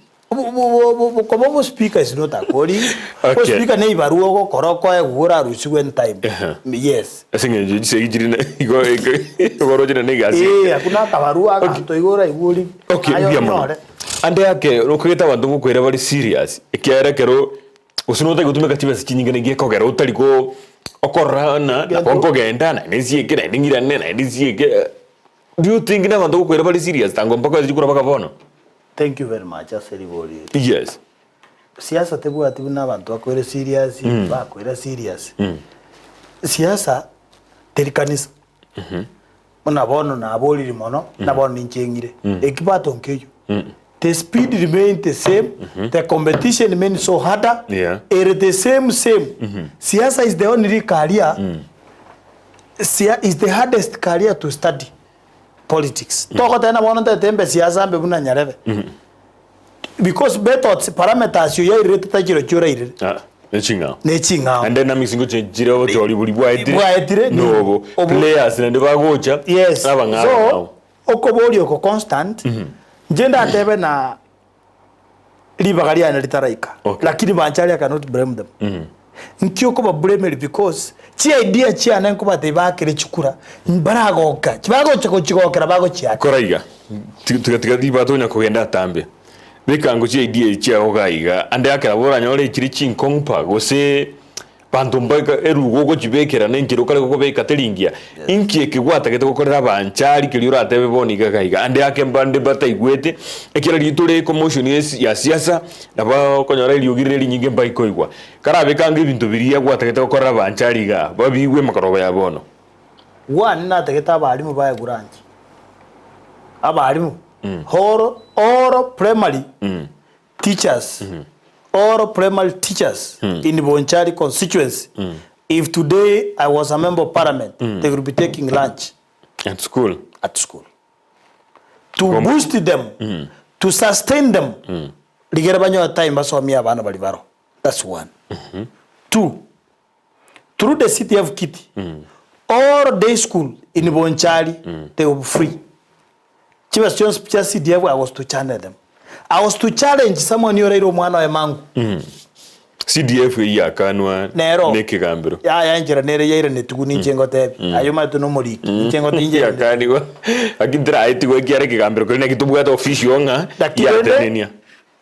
Koba obospeaker is not a calling. Okay. Obospeaker ne ebarua ogokora okoegwa orarusigwe anytime. Ehe. Yes. Ase eng'encho chisegi chire na igo igo oroche na egasi. Eh, akwo na akabarua aganto igo oraigwe ori. Okay, Aye mbuya mono. onyore. Ande ake okogete abanto ngokoira bare serious ekiagera ekero gose notari gotumeka chibesa chinyinge naki ekogera otari go okorora ng'a nabo nkogenda naende nsieke naende ng'irane naende nsieke do you think na abanto gokoira bare serious tango mpaka ase chikura mpaka bono? Thank you very much ase ribori eri. Yes. Siasa tebwati buna abanto bakoire serious, bakoira serious. Siasa teri kanisa. Buna bono naborire mono, na bono ninche ng'ire. Eki bato nkeyio. The speed remain the same, the competition remain so harder, Yeah. ere the same same. Siasa is the only career, sia is the hardest career to study, politics. Togoteba bono ntagete mbe siasa mbe buna Nyarebe. Because methods, parameters oyairerete tari chirochio orairere. Ah, neching'ao. Neching'ao. Naende namisi ngoche chire obochori boria bwaetire. Bwaetire, Nobo. obo- Players naende bagocha. Yes. Abang'ao So, abang'ao. okoboria oko constant, inche ndatebe na ribaga riane ritaraika. Okay. Lakini banche aria I cannot blame them. Nki okobablameria because chi idea chiane nkobatebia baakere chikura mbaragoka, chibagocha gochigokera bagochiaka. Kora iga, tiga tiga ribaga tonya kogenda atambe. Beka ango chi idea echi chiago iga iga, ande akera bo oranyore echire chinkong'u pa gose banto mbaika eruga ogochibekera na enchera okare gokobeka teri ngiya. Inki eke gwatagete gokorera abanchari keria oratebe bono iga iga iga? Ande ake mbande bataigwete, ekiagera riria tore commotion esi ya siasa, nabo okonyora eriogi rire rinyinge mbaikoigwa. Karabeke ange ebinto biria gwatagete gokorera abanchari igaa, babiigwe emakoroba ya bono. One natagete abalimu baye branch abalimu all all primary teachers all primary teachers in Bonchari constituency if today I was a member of parliament they will be taking lunch At school. at school to boost them to sustain them rigere banyore time basomie abana baria baro that's one Two through the CDF kitty all day school in Bonchari they will be free Chibesa chionsi pi chia CDF I was to channel them. I was to challenge someone oraire omwana oye mangu. CDF eyio yakanwa Nero. nekegambero. Yaya enchera nere yairanetigu ninche ngotebi. Aye omanyete nomoriki. Ninche ngotebi inche yairanetigu. Yakanigwa. Lakini teraetigwe ekiara ekegambero keria naki tobwate official ng'a Lakini rende yatenenia.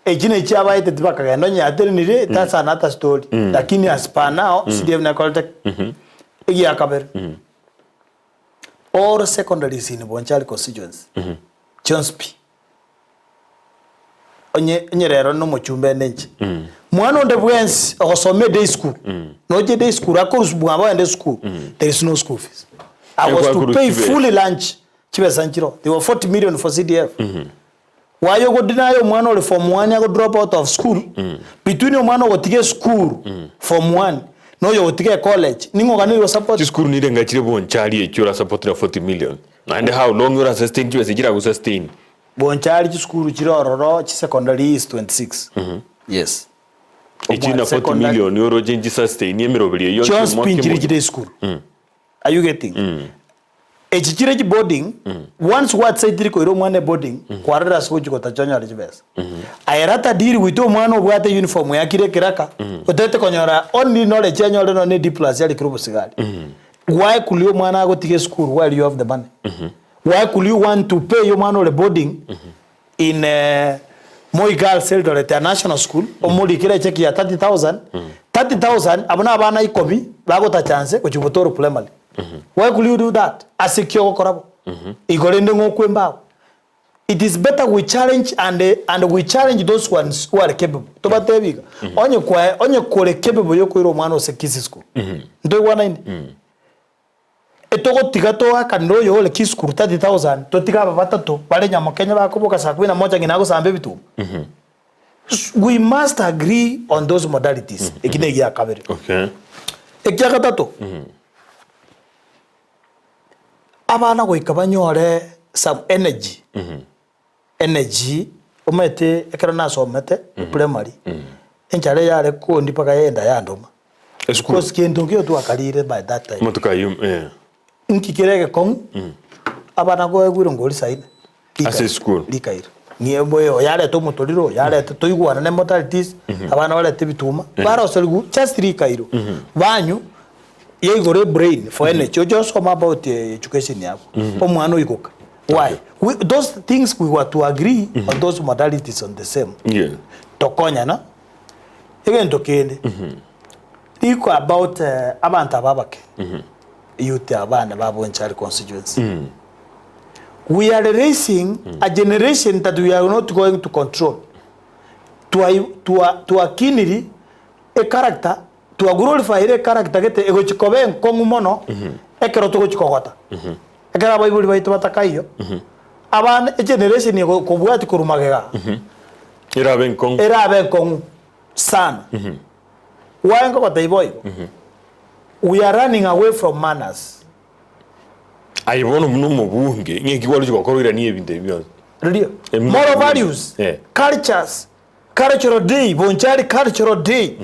Echi nechi abaete tibakagenda onye yatenenire that's another story. Lakini as per now CDF nekorete ki? Egiakabere. All secondaries in Bonchari constituency chionsi pi. Onye onye rero nomochumba ende inche. Mwana onde bwensi ogosoma eday school, noche day school akorus bwabo ogende esukuru, there is no school fees. I was to pay fully lunch chibesa nchiroo. They were 40 million for CDF. Why ogodeny omwana ore form one ago drop out of school between omwana ogotiga esukuru form one na oyo ogotiga ecollege ning'o oganeire gosupport? Chisukuru nire ng'a chire bonchari echio orasupport na 40 million naende how long ora sustain chibesa echi chiragosustain? Bonchari chisukuru chire ororo chisecondary is 26 yes. Echi na 40 million oroche nchisustain emeroberi eyio Chionsi pi omwaka nchire emoyio. chire esukuru. Are you getting? Echi chire chiboarding, once gwadecidire koira omwana eboarding, kwarorire ase gochia gotacha onyore chibesa. Aye rata deal goita omwana obwate uniform yakire ekeraka, otagete konyora only knowledge anyore nonye ne D plus arikire obosigari. Why could you omwana agotiga esukuru while you have the money? Why could you want to pay omwana ore boarding in Moi Girls Eldoret a national school omorikere echeki ya 30,000 30,000 abwo na abana ikomi bagotacha nse gochia gotora primary why could you do that ase ki ogokora bo igo rende ng'okwe mbao it is better we challenge and, and we challenge those ones who are capable tobatebi iga onye kwae onye kore capable yokoira omwana ose Kisii school ntoigwanaine Etogotiga toakanere oyo ore kisukuru 30,000 totige aba batato bare nyamokenya bakoboka saa kumi na moja ng'ina agosamba ebituma. We must agree on those modalities. Eki ne egia kabere. Okay. Ekia gatato, abana goika banyore some energy. Energy, omanyete ekero nasomete primary, enchara eyare kondi mpaka yenda yandoma. Esukuru. Because kento nkio twakarire by that time. Amatuko ayio eh. Nki kere egekong'u, abana koegwire ngori saine. Ase esukuru. Rikaira. Ng'ie mboyo oyarete omotoriro, oyarete toigwanane modalities, abana barete ebituma, baroseriwu just rikairo. Banywa, yaigora ebrain for energy, oche osome about education yabo, omwana oigoka. Why? We, those things we were to agree on those modalities on the same. Yeah. Tokonyana, egento kende, riko about abanto aba abake, youth abana ba Bonchari constituency. We are raising a generation that we are not going to control. Twa, twa, twakiniri echaracter Twaglorifyire echaracter gete egochia koba enkong'u mono ekero togochia kogota. Ekero abaibori baito batakaiyo, abana egeneration ego kobwatia korwa magega Erabe enkong'u. erabe enkong'u sana. Why nkogotebia boigo? We are running away from manners. Aye bono buna omobunge, ng'eki gwarochia gokora oiranie ebinto ebi bionsi? Riria. Em- Moral values, Eh. cultures, Cultural day, Bonchari cultural day,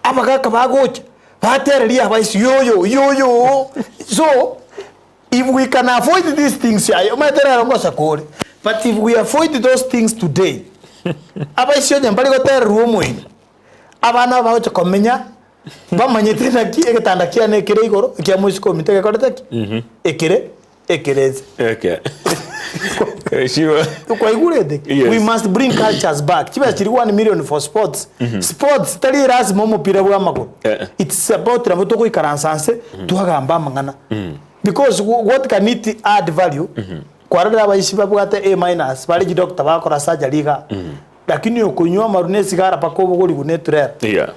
abagaka bagocha batereria abaisi yoyo yoyo so if we can avoid these things aye omanyete rero ngosa kore but if we avoid those things today abaisi onye mbari gotererwa omoino abana bagocha komenya. Bamanyete naki egetanda kiane ekere igoro, ekia moiseke ominto egekorete ki? Ekere ekere inse. Okay. Shiba. Kwaigurete? Yes. We must bring cultures back. Chibesa chiri 1 million for sports. Sports tari erasima omopira bwa amagoro. Eh. It's about nabo togoikaransa nse twagamba amang'ana. Because what can it add value? Kwarorire abaisi babwate A minus bare chidoctor bagokora surgery igaa. Lakini okonywa amaru na esigara mpaka obogorigwe na eturera. Yeah.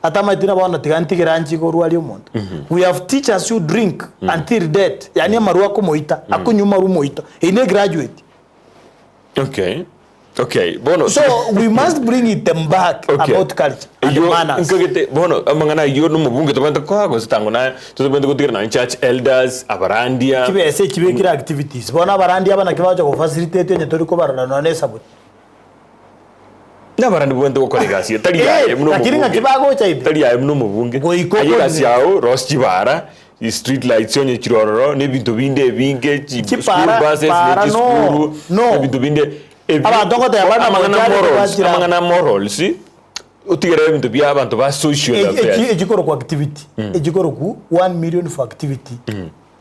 Atamaeti na bono tiga ntigere anchie korwaria omonto. We have teachers who drink until death, yaani amarwa akomoita, akonywa amarwa omoito. Eye ne graduate. Okay. Okay. Bono So we must bring it them back Okay. about culture and Eyio manners. nkagete bono amang'ana ayio na omobunge tobwenerete koa gose tango na tobwenerete gotigera nonye church elders, abarandia. Chibesa echi chibekire activities. Bono abarandia aba naki bagocha go facilitate onye tori kobarora nonye na esabuni. Nabarandi bobwenerete gokora egasi eye, tari yaye Eh, buna lakini ng'aki omobunge. bagocha ime? Tari yaye buna omobunge. Goika Aye egasi okorire. yao, rosia chibara, street lights onye chire ororo, na ebinto binde ebinge, chi school Chipara- buses, ne para no, chisukuru, no. ebinto binde ebio. Abanto ngoteba buna Amang'ana gochia morals, chira. amang'ana morals, otigere ebinto bia abanto ba social affairs. Echikorokwa activity, echikorokwa 1 million for activity.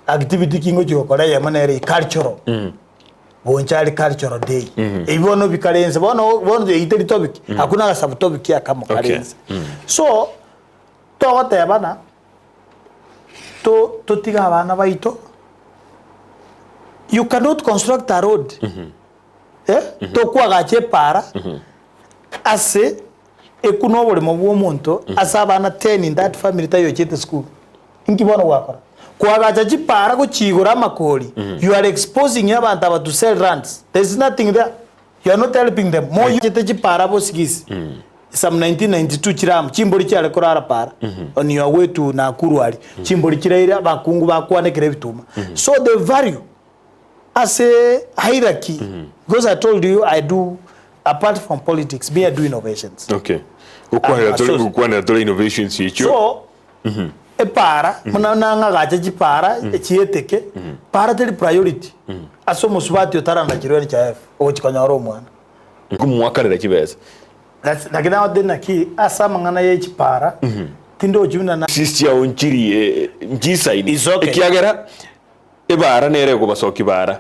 Activity ki ngochia gokora eyemo nere cultural. Boncha are cultural day. Ebi bono bikare inse bono bono eyio teri topic, hakuna ga subtopic akamo kare Okay. inse. So, togotebana, to totige abana baito, you cannot construct a road, eh, tokwagacha epaara ase ekuna oboremo bwa omonto ase abana ten in that family tayochete esukuru. Inki bono gwakora? Koagacha chipaara gochiigora amakori, you are exposing abanto aba to sell lands. There is nothing there. You are not helping them. Moyachete chipaara bosigisi. Some 1992 chire amo, chimbori chiare korara paara on your way to Nakuru aria. Chimbori chiraire abakungu bakwanekera ebituma. So the value ase hierarchy, because I told you I do apart from politics, me I do innovations. Okay. Gokwanera I'm a tore source. gokwanera tore innovations echio. So, Epaara, buna nang'agache chipaara chieteke, paara teri priority ase omosubati otaranachirwe NHIF ogochia konyora omwana. Nkomoakanera chibesa. That's lakini nagotebi naki ase amang'ana ye chipaara tindochi buna na. Chisi chiao nchiri nchisaini It's okay. ekiagera Ebaara nere ekobasokia baara,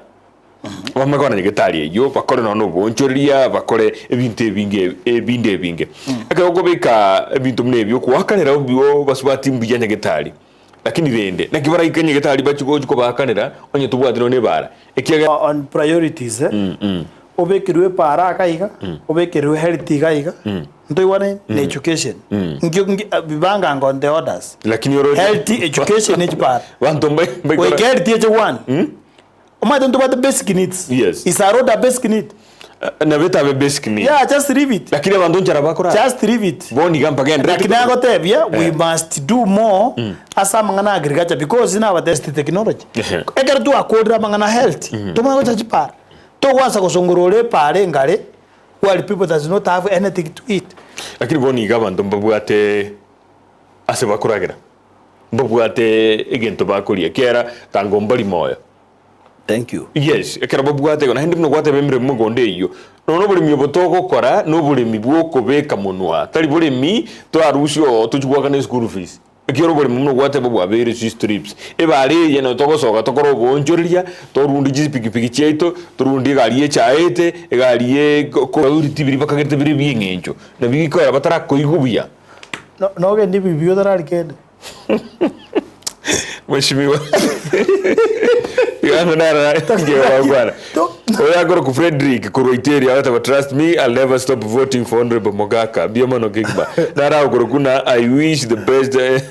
bamanye kona nyagetari eyio, bakore nonya na oboonchoreria, bakore ebinto ebinge ebinde ebinge. Ekero okobeka ebinto buna ebio, okoakanera obio basubati mbuya nyagetari, lakini rende, naki baraike nyagetari bachie gochia kobaakanera onye tobwati nonya na ebaara, ekiagera. On priorities eh, obekerwe epaara iga iga, obekerwe health iga iga, ntoigwane na education. Nkio nki bibanga on the orders. Lakini oroche Health, education ne chipara. Banto mbai mbaikora. Goika health eche one. Omanyete ntobwate basic needs. Yes. Is a road a basic need? Nabo etabe basic need. Yeah, just leave it. Lakini abanto nchara bakora. Just leave it. Bono iga mpagenderete. Lakini nagotebia we Eh. must do more ase amang'ana a agriculture because nabatesti technology. Ehe. Ekero twakorire amang'ana a health, tomanye gocha chipara. Togwansa gosongorora epara engare while people does not have anything to eat. Lakini bono iga abanto mbabwate ase bakoragera, mbabwate egento bakoria, ekiagera tango mbari moyo. Thank you. Yes, ekero babwate igo, naende buna gwateba emeremo mogondo eyio, nonya oboremi obo togokora noboremi bw'okobeka monwa, tari boremi torarusie oo tochie goakana eschool fees. Ekiagera oboremo buna gwateba bwabeire chistrips, ebare eye nabo togosoka tokore oboonchoreria, torunde chipikipiki chiaito, torunde egari y'echaete, egari ye ko tibiri bakagete bire bi'eng'encho, nabio bikoera batarakoigwa buya. No- Nogende ebibi otararikende. Mheshimiwa Igano nara ngekwana. Oyo akoroku Frederick korwa Iteria agateba trust me I'll never stop voting for Honorable Mogaka mbuya mono kegima. Nara agokoroku na I wish the best eh,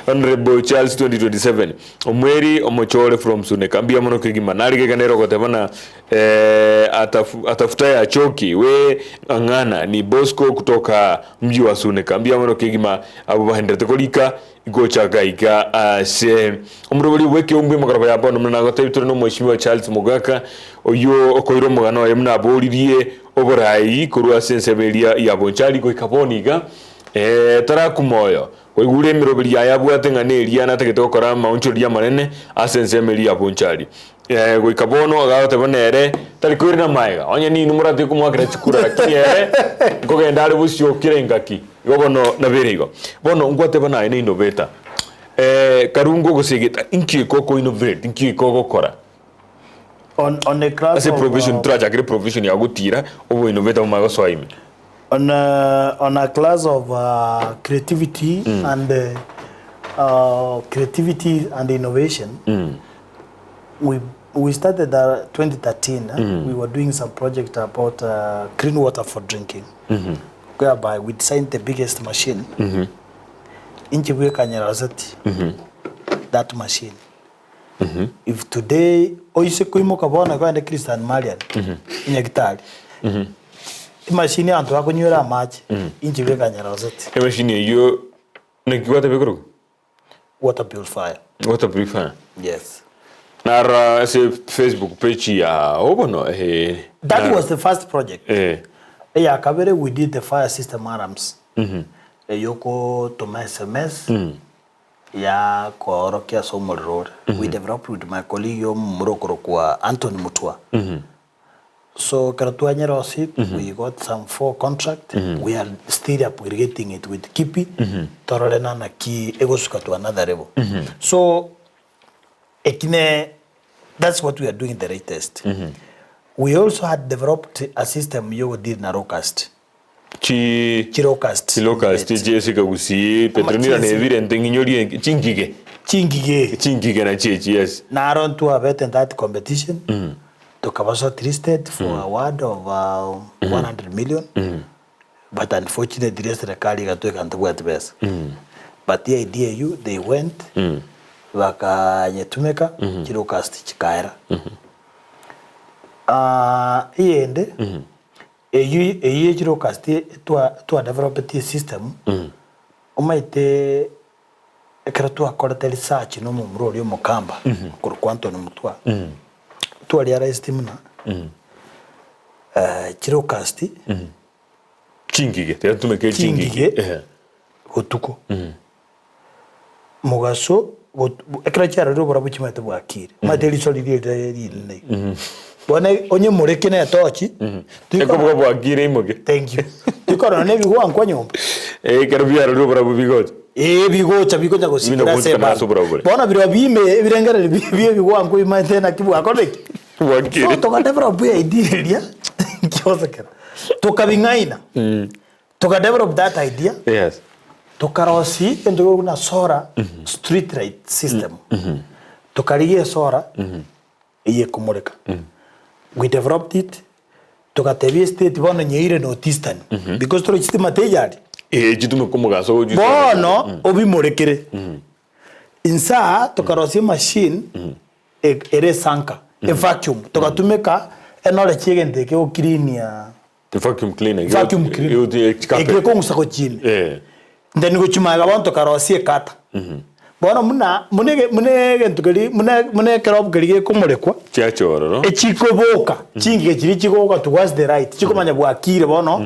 Honorable Charles 2027 Omweri omochore from Suneka mbuya mono kegima. Narigeka nere ogoteba na eh, atafu, atafutaye achoki we ng'ang'ana ni Bosco kutoka mji wa Suneka mbuya mono kegima abo bagenderete korika Gochaka iga ase omorobori bw'ekeumbu emegoroba ya bono buna nagotebia tore n'omweshimiwa Charles Mogaka oyio okoira omogano oye buna aboririe oborai korwa ase ensemo eria ya Bonchari goika bono iga. Ee, tarakuma oyo. Kwaigure emeroberi yaye abwate ng'a neria natagete gokora amaonchoreria amanene ase ensemo eria ya Bonchari. Ee, goika bono agagoteba nere tari koirana magega, onye ninwe moratige komoakera chikura, lakini ere nkogenda are bosio kera engaki. Igo bono nabere igo. Bono ngwateba naye ne innovator. Ee, karungo gose egeta, inki eke oko innovate, inki eke ogokora? On, on a class Ase of, provision, uh, torachakere provision ya gotira obo innovator bomanye gosoa ime. on a, on a class of uh, creativity and uh, uh, creativity and innovation we we started uh, 2013 eh, we were doing some project about uh, clean water for drinking whereby we designed the biggest machine inche bweka nyeraseti that machine If today oise koimoka bono iga ogende Christian Marian enyagitari emashini abanto bakonywera amache inche bweka nyeroseti. Emashini eyio naki gwateba ekorokwa? Water purifier. Water purifier. Yes. Narora ase Facebook page yao bono eh. That Narora. was the first project. Eh. Eya kabere we did the fire system alarms. Eyokotoma SMS. Ya koorokia ase omorero ore. We developed with my colleague omomura okorokwa Anthony Mutua. So ekero twanyerosia we got some four contract, we are still upgrading it with Kipi, torore na naki egosuka to another level. So eki ne that's what we are doing the latest. We also had developed a system yogodeal na locust. Chi Chilocust. Chilocust chiesika gusii Petronila Amachesi. nebire nte ng'inyorie chingige. Chingige. Chingige nachio echi yes. Naro ntwabete in that competition tokaba shortlisted for award of 100 million but unfortunately eserekari egatweka ntobwati besa but the idea eywo they went bakanyetumeka chilocust chikaera. Eyende Eyio eyio ye chilocust twa twadevelopetie esystem, omanyete ekero twakorete research na omomura oria omokamba okorokwa Anthony Mutua, twarealised buna chilocust Chingige, tiga tumeke chingige. Chingige. Ehe. botuko, mogaso bot ekero chiarorire oborabu chimanyete bwakire, omanyete eriso riria rire rinene iga. Bono onye moreke na etochi, Ekobuga bwakire imoke. Thank you. Tikorora na ebigwankwa nyomba. Eh, ekero biarorire oborabu bigocha. Ee, bigocha bigocha gosikera Bino ase gochika ebara. nase oborabu bore. Bono birorio bime ebirengererio bi- bia ebigwankwa bimanyete naki bwakorire ki? Bwakire. So tokadevelop idea eria, kiosekera. Tokabing'aina. Toka develop that idea. Yes. Tokarosia egento kekorokwa buna solar street light system. Tokarigia esolar eye ekomoreka. We developed it, togatebia estate bono nyeire North Eastern because tore chitima teiyo aria. Ee, chitumeke omogaso gochia Bono obimorekere. Inse aa tokarosia emachine ere esanka, evacuum, togatumeka eknowledge ya egento eke gocleania Vacuum cleaner. Vacuum cleaner. Chikapet. Ekekong'usa gochia ime. Eh. Then gochia magega bono tokarosia ekata. Bono buna buna ege buna egento keria buna buna ekerobu keria gekomorekwa, Chiacha ororo. echikoboka, chingige chiria chigoka towards the right, chikomanya bwakire bono,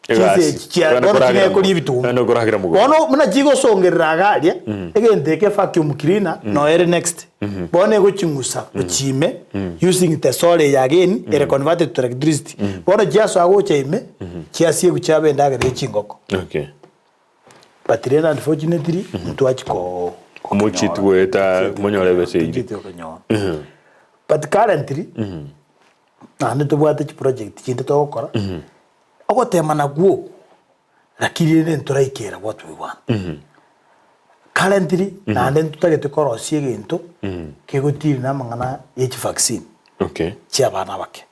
chinse Egasi. echi chia Bono bono koragera chinekoria mo- ebituma. bono koragera mogondo. Bono buna chigosongerera iga aria, egento eke vacuum cleaner, noyo ere next. Bono egoching'usa gochia ime using the solar eye again ere converted to electricity. Bono chiasoa gocha ime, chiasiegwa chiaba endagera ye chingoko. Okay. But rende unfortunately, ntwachia ko Mochieti goeta monyore ebesa eyio. Tochieti gokonyora. But currently, naende ntobwate chiproject chinde togokora, ogotema nakwo okwo, Lakini rende ntoraikera what we want. Currently, naende ntotagete korosia egento kegotiiri na amang'ana ye chivaccine Okay. chia abana abake.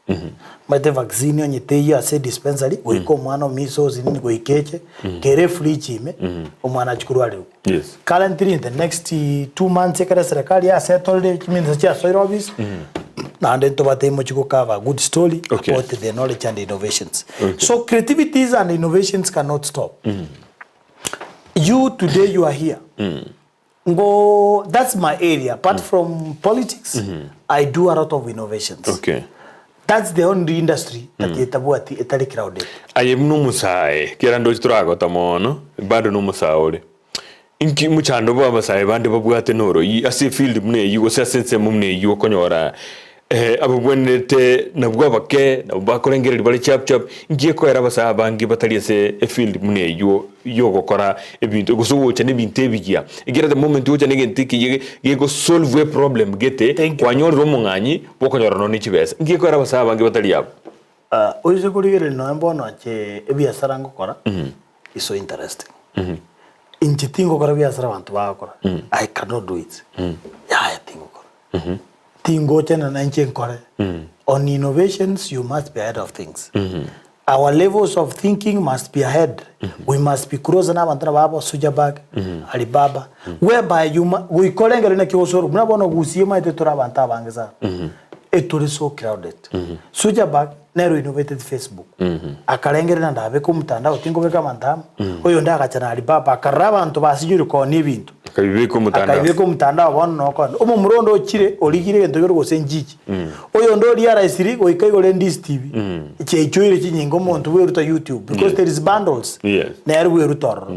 Omanyete vaccine onye teiyo ase edispensary, goika omwana o measles nini goika eche, kere efridge ime, omwana achie korwarigwa. Yes. Currently in the next 2 months ekero eserekari yasetorire chiminisa chiasoire office, naende ntobate mochie gokava a good story Okay. about the knowledge and innovations. Okay. So creativities and innovations cannot stop. You today you are here. Ngo that's my area. Apart from politics, I do a lot of innovations. Okay. That's the only industry that etabwati etari crowded. Aye buna omosae, kera ndoche toragota mono, bado nomosae ore. Inki mochando bwa abasae bande babwate noroyi ase efield buna eyio gose ase ensemo buna eyio okonyora ababwenerete nabwo abake nabwo bakorengereria bare chap chap, inki gekoera abasae abange batari ase efield buna eyio yogokora ebinto gose gocha na ebinto ebiya. Ekiagera the moment ogocha na egento ekiya gego solve eproblem gete, Thank you. kwanyorire omong'anyi bwokonyora nonya ne chibesa. Inki gekoera abasae abange batari abwo? Oise korigereria nonya bono inche ebiasara ngokora is so interesting. Inche tingokora ebiasara abanto bagokora, I cannot do it, yaya tingokora. Tingochana na inche nkore. On innovations you must be ahead of things. Our levels of thinking must be ahead. We must be closer na abanto nabo abo Sujabag, Alibaba, whereby you ma goika orengere naki osoro buna bono Gusii omanyete tore abanto abange sana. Etore so crowded. Sujabag nere oinnovated Facebook. Akarengerera ndabeke omotandao tinkobeka abanto amo. Oyonde agacha na Alibaba akarora abanto basinyire koonia ebinto. Akabibeka omotandao. Akabibeka omotandao bono nokona. Omomura onde ochire origire egento keria gose enchichi. Oyonde orealisiri goika igoro Endizi TV chiaichoire chinyinga omonto bweruta YouTube because there is bundles Yes. nere bweruta ororo.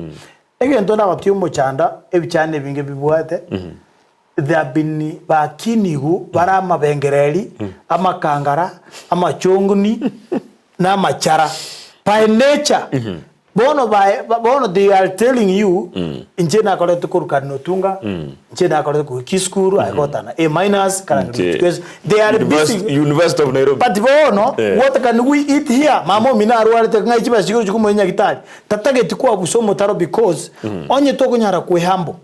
Egento nagotia omochanda ebichani ebinge bibwate there have been bakinigu bare amabengereri, amakangara, amachonguni na amachara by nature. Bono by bono they are telling you inche nakorete korwa Cardinal Otunga, inche nakorete korwa Kisukuru, I got an A minus, Inche- they are busy University, University of Nairobi. But bono, Eh. what can we eat here? Mama omino arwarete ng'ai chibesa chigoro chikomoira nyagitari. Tatageti kwabusa omotaro because onye tokonyara kwehumble,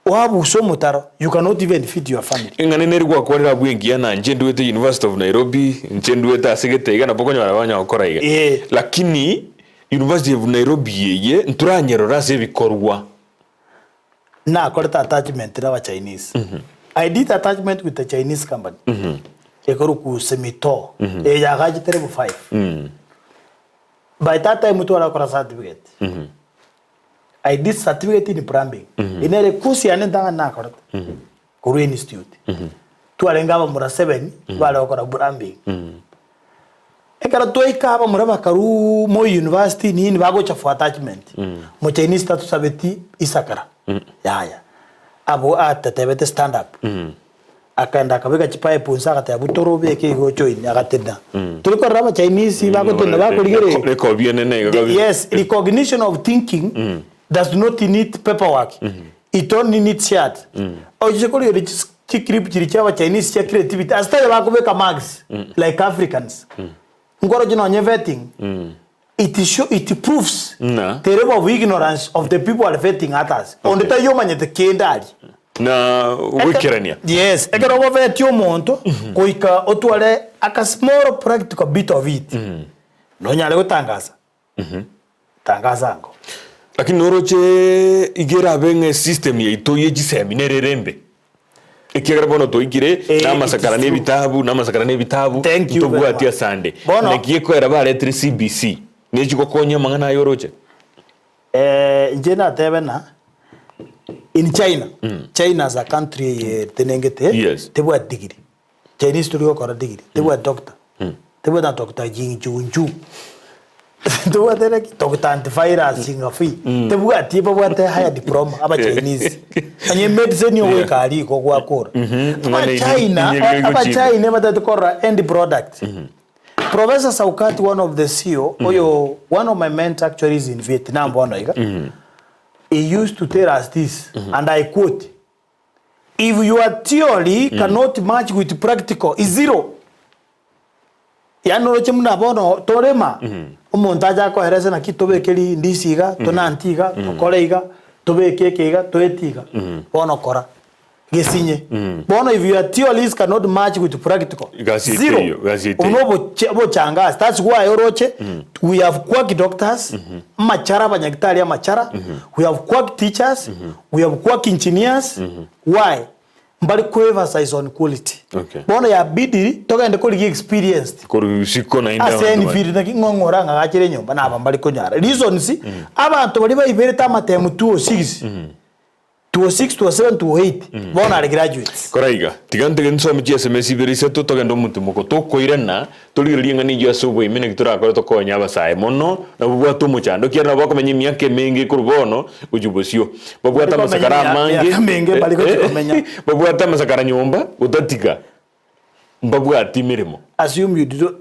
oabuse omotaro, you cannot even feed your family. Eng'ana nere gwakwarire abwo engiya na inche nduete University of Nairobi, inche nduete ase gete iga nabo okonyora banya gokora iga. Eh. Lakini University of Nairobi eye ntoranyerore ase ebikorwa. Nakorete attachment na abachinese. I did attachment with a Chinese company ekorokwa Semitoo, eye yagachete level 5. By that time tware gokora certificate. I did certificate in plumbing. Eye nere course yane entang'ani nakorete korwa institute. Twarenge abamura seven bare gokora plumbing. Ekero twaika abamura bakarwa Moi University nini bagocha for attachment. Mochinese tatusabeti isakara yaya. Abwo atatebete stand up. Akaenda akabeka chipipe inse agateba butora obeke iga ojoin agatenena. Tori korora abachinese bagotenena bakorigereria. Rekobi enene iga kabisa. Yes, recognition of thinking does not need paperwork. It only needs shared. Oche korigereria chis chiclip chiria chia abachinese chia creativity ase tari bakobeka marks like Africans. Nkoroche nonye vetting it show it proves Ng'a. the level of ignorance of the people are vetting others. Onde Okay. taiyo omanyete kende aria. Na goikerania. Yes, ekero ogovetia omonto goika otware aka small practical bit of it nonyare gotangasa tangasa ango. Lakini noroche iga erabe ng'a esystem yaito ye chisemi nere ere embe. Ekiagera bono toikire Eh, na amasakara it na is true. ebitabu na amasakara na ebitabu Thank you very ntobwati much. asande. Bono- Naki gekoera baretire CBC nechi gokonya amang'ana aya oroche. Eh, inche natebe ng'a in China, China as a country eye etenengete Yes. tebwati degree. Chinese tori gokora degree, tebwati doctor, tebwati na Doctor Jing Jun Ju, tebwate naki Doctor Antivirus Chingafi, tebwati babwate higher diploma aba Chinese. Onye medicine ogoika aria igo gwakora. Ng'ana Abachina, eri- eri gochika. Abachina batagete korora end product. Professor Saukati one of the CEO, oyo one of my mentor actually is in Vietnam bono iga. He used to tell us this and I quote, If your theory cannot match with practical, is zero. Yaani oroche buna bono torema, omonto ache akoerese naki tobeke rindisi iga, tonanti iga, tokore iga, tobeke eke iga, toeti iga. Bono kora. Gesinye. Bono if your theories cannot match with practical, Gasi zero. eteiyo, gasi eteiyo. Obwo noboche obochangasi. That's why oroche we have quack doctors, amachara abanyagitari amachara, we have quack teachers, We have quack engineers, why? Mbari ko emphasize on quality. Okay. Bono yabidi togende korigia experienced. Korwa isiko naende Ase abanto any bare. field naki ng'o ng'ora ng'a gachere enyomba na aba mbari konyara. Reasons, abanto baria baiberete amatemu 206, 206, 207, 208 bono are graduates. Kora iga, tiga ntege nsome chiSMS ibere isato togende omotimoko tokoirana torigererie eng'ana eyio ase oboime naki torakore tokonye abasae mono nabwo babwate omochando ekiagera nabo bakomenya emiaka emenge korwa bono gochia bosio babwate Bari komenya amasakara amange emiaka emenge bari gochia komenya. babwate amasakara nyomba gotatiga Mbabwati emeremo. Assume you did not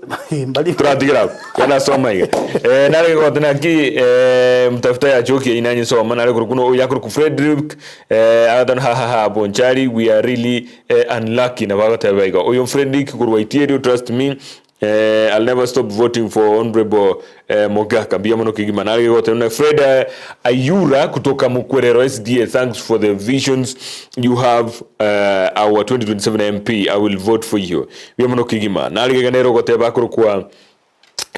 mbari Turatigera abwo. Genda soma iga. Eh, nare gote naki eh, mtafuta ya choki ina nanye soma nare korokwa no yakorokwa Frederick eh, agatana ha ha ha Bonchari we are really eh, unlucky nabo agoteba iga. Oyo Frederick korwa Itieri trust me eh, I'll never stop voting for honorable eh, Mogaka mbuya mono kegima nare gote na Fred eh, Ayura kutoka Mukwerero SDA thanks for the visions you have uh, our 2027 MP I will vote for you mbuya mono kegima nare gega nere ogoteba akorokwa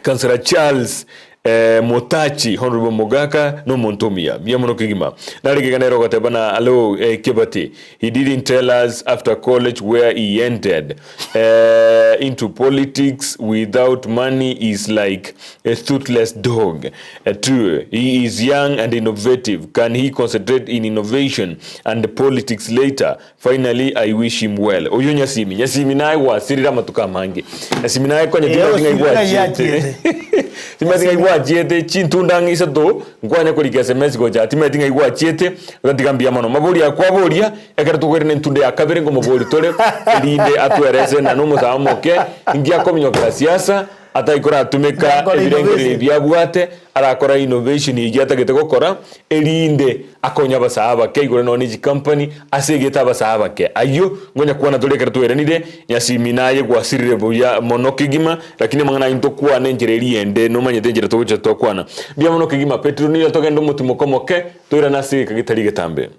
Councillor Charles eh, Motachi Honorable Mogaka nomonto omuya mbuya mono kegima nare gega nere ogoteba na alo eh, Kebati he didn't tell us after college where he entered eh, into politics without money is like a toothless dog. True, he is young and innovative. Can he concentrate in innovation and politics later? Finally, I wish him well. Oyo Nyasimi, Nyasimi naye gwasirire amatuko amange. Nyasimi naye konya Eh, timanyeti ng'ai osirire ng'ai gwachiete. achiete. Timanyeti ng'ai gwachiete chintunda ang'e isato nkwanya korika sms gocha timanyeti ng'ai gwachiete otatiga mbuya mono. Mabori aya kwaboria ekero tokoirana entunda ya kabere ngomobori tore erinde atwerese na nomosae omoke inki akominyokera siasa Atai koratumeka Arakora ebirengererio innovation. ebi abwate, arakora innovation eyio atagete gokora, erinde akonye abasae abake igoro nonya ne chicompany ase egete abasae abake. Ayio ngonya kwana tore ekero tweranire, Nyasimi naye gwasirire buya mono kegima, lakini amang'ana ayio ntokwane enchera eria ende nomanyete enchera togocha twakwana. Mbuya mono kegima Petero nigo togende omotimoko omoke toirane ase egeka getari getambe.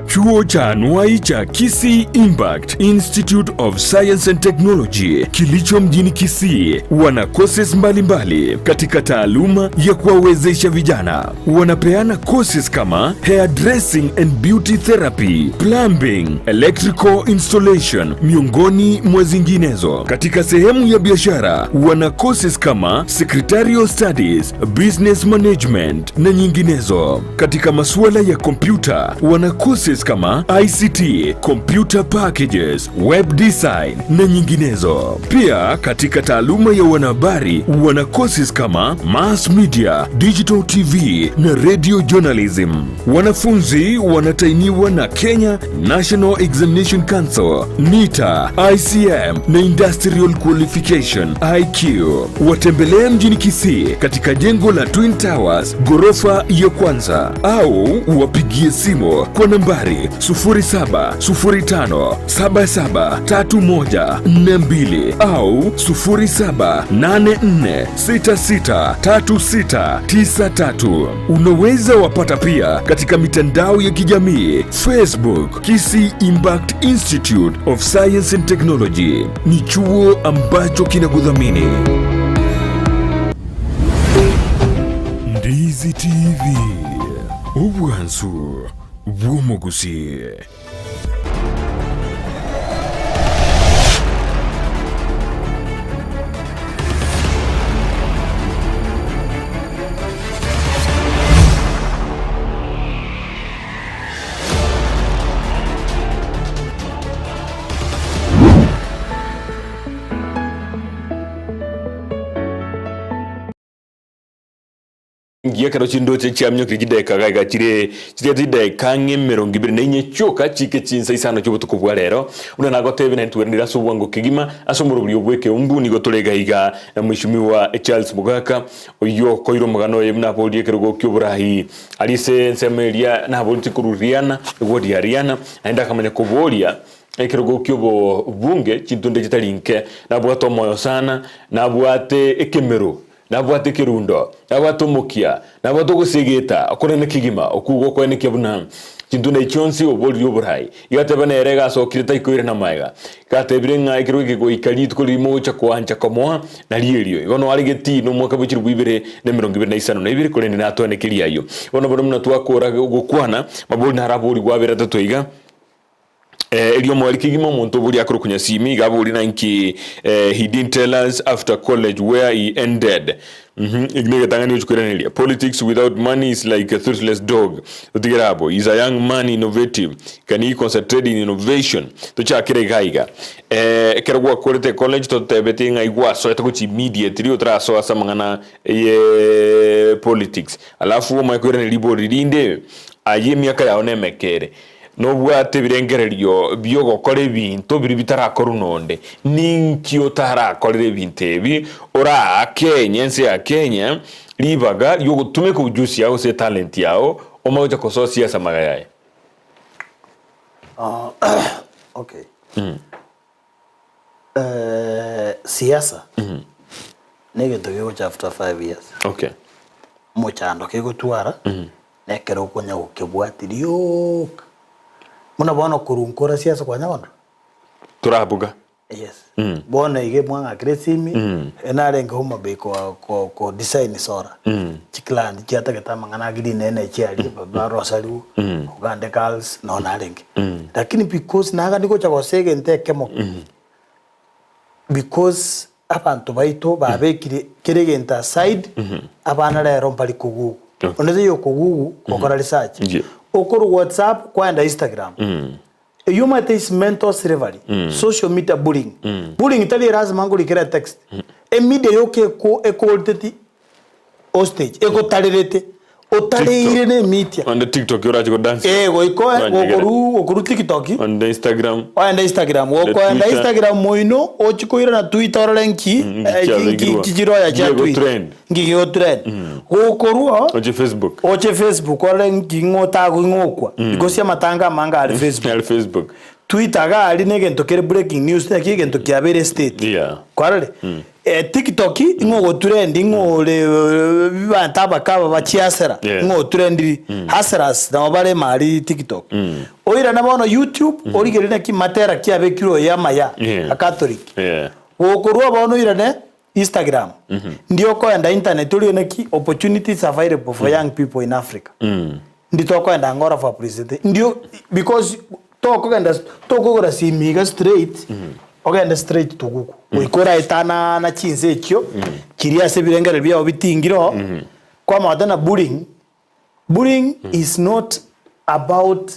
Chuo cha anuai cha Kisii Impact Institute of Science and Technology kilicho mjini Kisii wana courses mbalimbali katika taaluma ya kuwawezesha vijana. Wanapeana courses kama hairdressing and beauty therapy, plumbing, electrical installation miongoni mwa zinginezo. Katika sehemu ya biashara wana courses kama secretarial studies, business management na nyinginezo. Katika masuala ya kompyuta wana courses kama ICT, computer packages, web design na nyinginezo. Pia katika taaluma ya wanahabari wana courses kama mass media, digital TV na radio journalism. Wanafunzi wanatainiwa na Kenya National Examination Council, NITA, ICM na Industrial Qualification IQ. Watembelee mjini Kisii katika jengo la Twin Towers ghorofa ya kwanza au wapigie simu kwa nambari 0705773142 au 0784663693. Unaweza wapata pia katika mitandao ya kijamii Facebook, Kisii Impact Institute of Science and Technology. Ni chuo ambacho kinakudhamini. Ndizi TV, obwansu bw'omogusi. Ngiya ekero chindoche chiaminyokire chidaeka iga iga chire chiria chidaeka ang'e emerongo ibere na inye chioka chike chinsa isano chi'obotuko bwa rero. Buna nagotebia naende tweranire ase obwango kegima ase omorobori bw'ekeumbu nigo tore iga iga na Mheshimiwa Charles Mogaka oyio okoire omogano oye buna aborie ekerogo ki'oborai aria ase ensemo eria naboretie korwa Riana eward ya Riana naende akamanya koboria ekerogo ki'obobunge chintunde chitari inke nabwate omoyo sana nabwate ekemero Nabwate ekerundo, nabwate omokia, nabwate ogosegeta okonene kegima, okwo gokoenekia buna. Chintunda echi chionsi oboririe oborai. Igateba nere gasokire taikoire namaega. Gatebire ng'a ekero eke goika rituko riria mogocha koancha komoa, nario erio. Igo noare getii nomwaka bwe chilifu ibere na emerongo ebere na isano na ibere, korende natwanekerie ayio. Bono bono buna twakora gokwana, mabori naraborigwe abere atato iga. Erio omoerio kegima omonto oboria akorokwa Nyasimi iga aborie nanki he didn't tell us after college where he ended. Mhm, eki negetang'ani gochia koiraneria. Politics without money is like a toothless dog. Otigere abwo. He is a young man innovative. Can he concentrate in innovation? Tochakere iga iga. Eh, ekero gwakorete college totebetie ng'a igwasoete gochia immediately otarasoa ase amang'ana ye politics. Alafu omanye koiraneria ribori rinde, aye emiaka yao nemeke ere. Nobwate ebirengererio bi'ogokora ebinto biria bitarakorwa nonde. Ninki otarakorere ebinto ebi oraake ense ya Kenya ribaga riogotumeka ujusi yao gose etalent yao omanye gocha kosoa siasa amaga yaye? Okay. Siasa negento gegocha after 5 years. Okay. Omochando kegotwara nekero okonya gokebwati rioka. Buna bono korwa nkora siasa kwanya kondora? Torabuga. Yes. Bono iga mwang'akera esimi, narenge Homa Bay ko ko ko design solar. Chiclient chiatagete amang'ana a green energy aria barosariwu, Uganda girls noo narenge. Lakini because nagani gocha gosoa egento ekemo, because abanto baito babekire kera egento aside, abana rero mbari kogugu. Onde taiyo okogugu gokora research. Yeah. Okorwa WhatsApp kwaenda Instagram. Eyio omanyete is mental slavery, social media bullying. Bullying tari erasima nkorikera etext. Emedia yoka eko ekogoriteti hostage, egotarerete, otareire TikTok. na emedia. Onde TikTok orache kodance. Eh, goika oe- Oranjegere. gokoru gokoru TikTok, Onde Instagram. oende Instagram, gokoenda Twitter. Instagram moino, ochie koirana Twitter orore nki, Mm, eh, nki nki chiabekirwe. nki chiroya chia Nki tweet. egotrend. Nki gegotrend. Gokorwa Oche Facebook. oche Facebook orore nki ng'o otagokwa because amatanga amange are Facebook. Are Facebook. Twitter iga aria na egento kere breaking news naki egento kiabeire state. Yeah. Kwarorire? TikTok ng'o ogotrend ng'o ore abanto abake aba bachiasera Yeah. ng'o otrendiri hustlers nabo bare ime aria TikTok. Oirane bono YouTube origererie naki matera kiabekirwe oyo amaya Yeah. a Catholic. Yeah. Gokorwa bono oirane Instagram, Ndi okoenda internet orie naki opportunities available for young people in Africa. Ndi tokoenda Angola for presentation. Ndio because tokogenda tokogora simi iga straight ogende straight to Google. Goika oraetanana chinse echio chiria ase ebirengererio biao bitingire oo kwamanya na bullying. Bullying is not about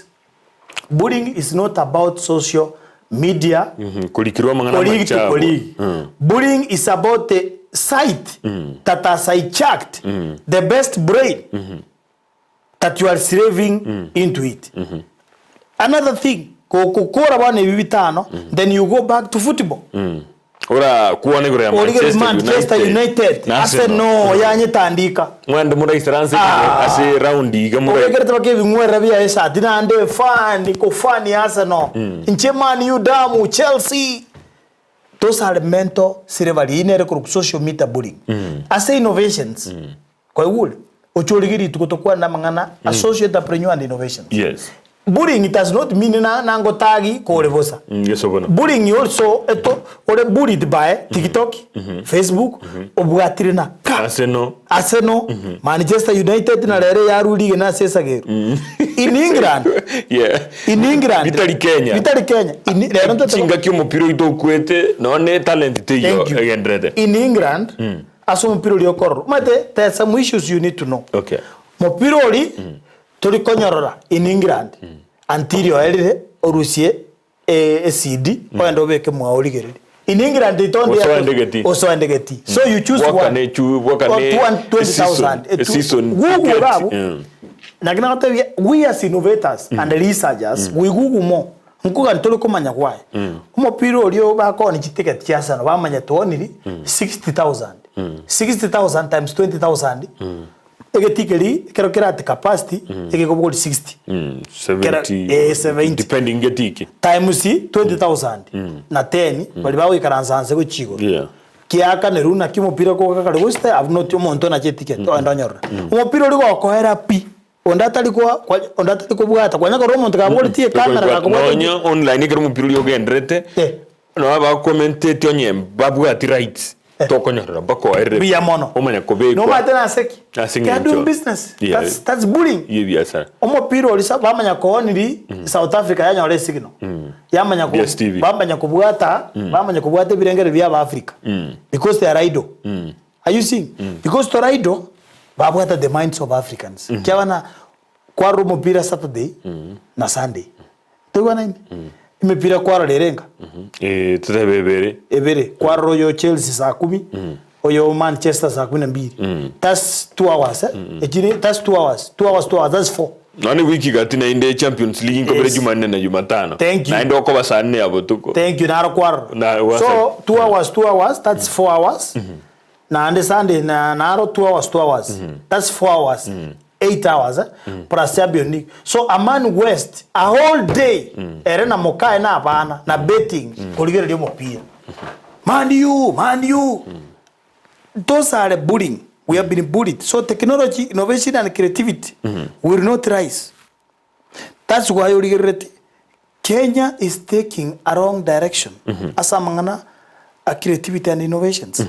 bullying is not about social media Korikirwa amang'ana colleague to amachafu. colleague. Bullying is about the site that has hijacked the best brain that you are slaving into it. Another thing, gokokora bono ebi bitano, then you go back to football. Ora kwane igoro ya Origereria Manchester Manchester United, na Arsenal yanyetandika. Mwende moraisaranse Ah. ase round iga morai. Obekerete baka ebing'werere biaye esati naende fan ko fan ya Arsenal. Inche Man U damu, Chelsea. Those are mental slavery. Eyio nere korokwa social media bullying. Ase innovations, kwaigure? Oche origie rituko tokwane amang'ana a social entrepreneur and innovations. Yes. Bullying does not mean na nangotagi kore bosa. Yes bono. Bullying also eto ore bullied by TikTok, Facebook, obwatire na ka. Arsenal. Arsenal, Manchester United na rere yarure rigena ase esagero. In England, Yeah. in England. Bitari Kenya. Bitari Kenya. In, rero ntote Chingaki omopira oito okwete nonye talent teiyo Thank you. egenderete. In England, ase omopira oria okororwa. Omanyete there are some issues you need to know. Okay. Mopira oria Tori konyorora in England until oerire orusie ecd ogende obeke mwao origererie. In England they don't Osoe ndegeti. Osoe ndegeti. So you choose Bwakane one. chu- bwakane Or 20,000. a season Google ticket. babu. Naki nagotebia we as innovators and researchers we google more. Nkogani tori komanya kwaye. Omopira oria bakoonia chiticket chia Arsenal bamanya twaoniri 60,000. 60,000 times 20,000 Egetii keria ekero kere at capacity egekobogori 60 Kera- 70 eh, 70. depending getii ki. times 20000 na 10 baria bagoikaransa nse gochia igoro Yeah. kiakanerwa naki omopira kogakare gosita abwo noti omonto onache eticket ogende onyorore. Omopira oria gokoera pi. Onde atari kwa kwa onde atari kobwata, kwanya korora omonto kabogoretie ecamera gakobwata Nonya online ekero omopira oria ogenderete, Eh. nonya bakomenteti onye mbabwati rights, Eh. tokonyorera mpaka oerire Mbuya mono. omanye kobekwa Nomanyete nase ki? Ase They are doing eng'encho business. Yeah. That's, that's bullying. ye ebiasara. Omopira oria sa bamanya kooniri South Africa yanyora esignal. Yamanya ko DStv. bamanya kobwata bamanya kobwata ebirengererio bia Abaafrika. Because they are idle. Are you seeing? Because tore idle, babwata the minds of Africans. Kiabana kwarora omopira Saturday na Sunday. Toigwanaine? Emepira kwarora ere enga? Eh, totebe ebere. Ebere. Kwarora oyo Chelsea saa kumi, oyo Manchester saa kumi na mbili. That's 2 hours, eh? Echire that's 2 hours. 2 hours, 2 hours, that's four. Nonye wiki gati naende Champions League nkobere Yes. Jumanne na Jumatano. Thank you. Naende okoba saa nne ya botuko. Thank you, naro kwarora. Na- wasa- So 2 hours, 2 hours, that's 4 hours. Naende Sunday na naro 2 hours, 2 hours. That's 4 hours. 8 hours, eh? Plus Champions League. So a man waste a whole day ere na mokae na abana na betting korigereria omopira. Man you, man you. Those are bullying. We have been bullied. So technology, innovation and creativity will not rise. That's why origerereti Kenya is taking a wrong direction ase amang'ana a creativity and innovations.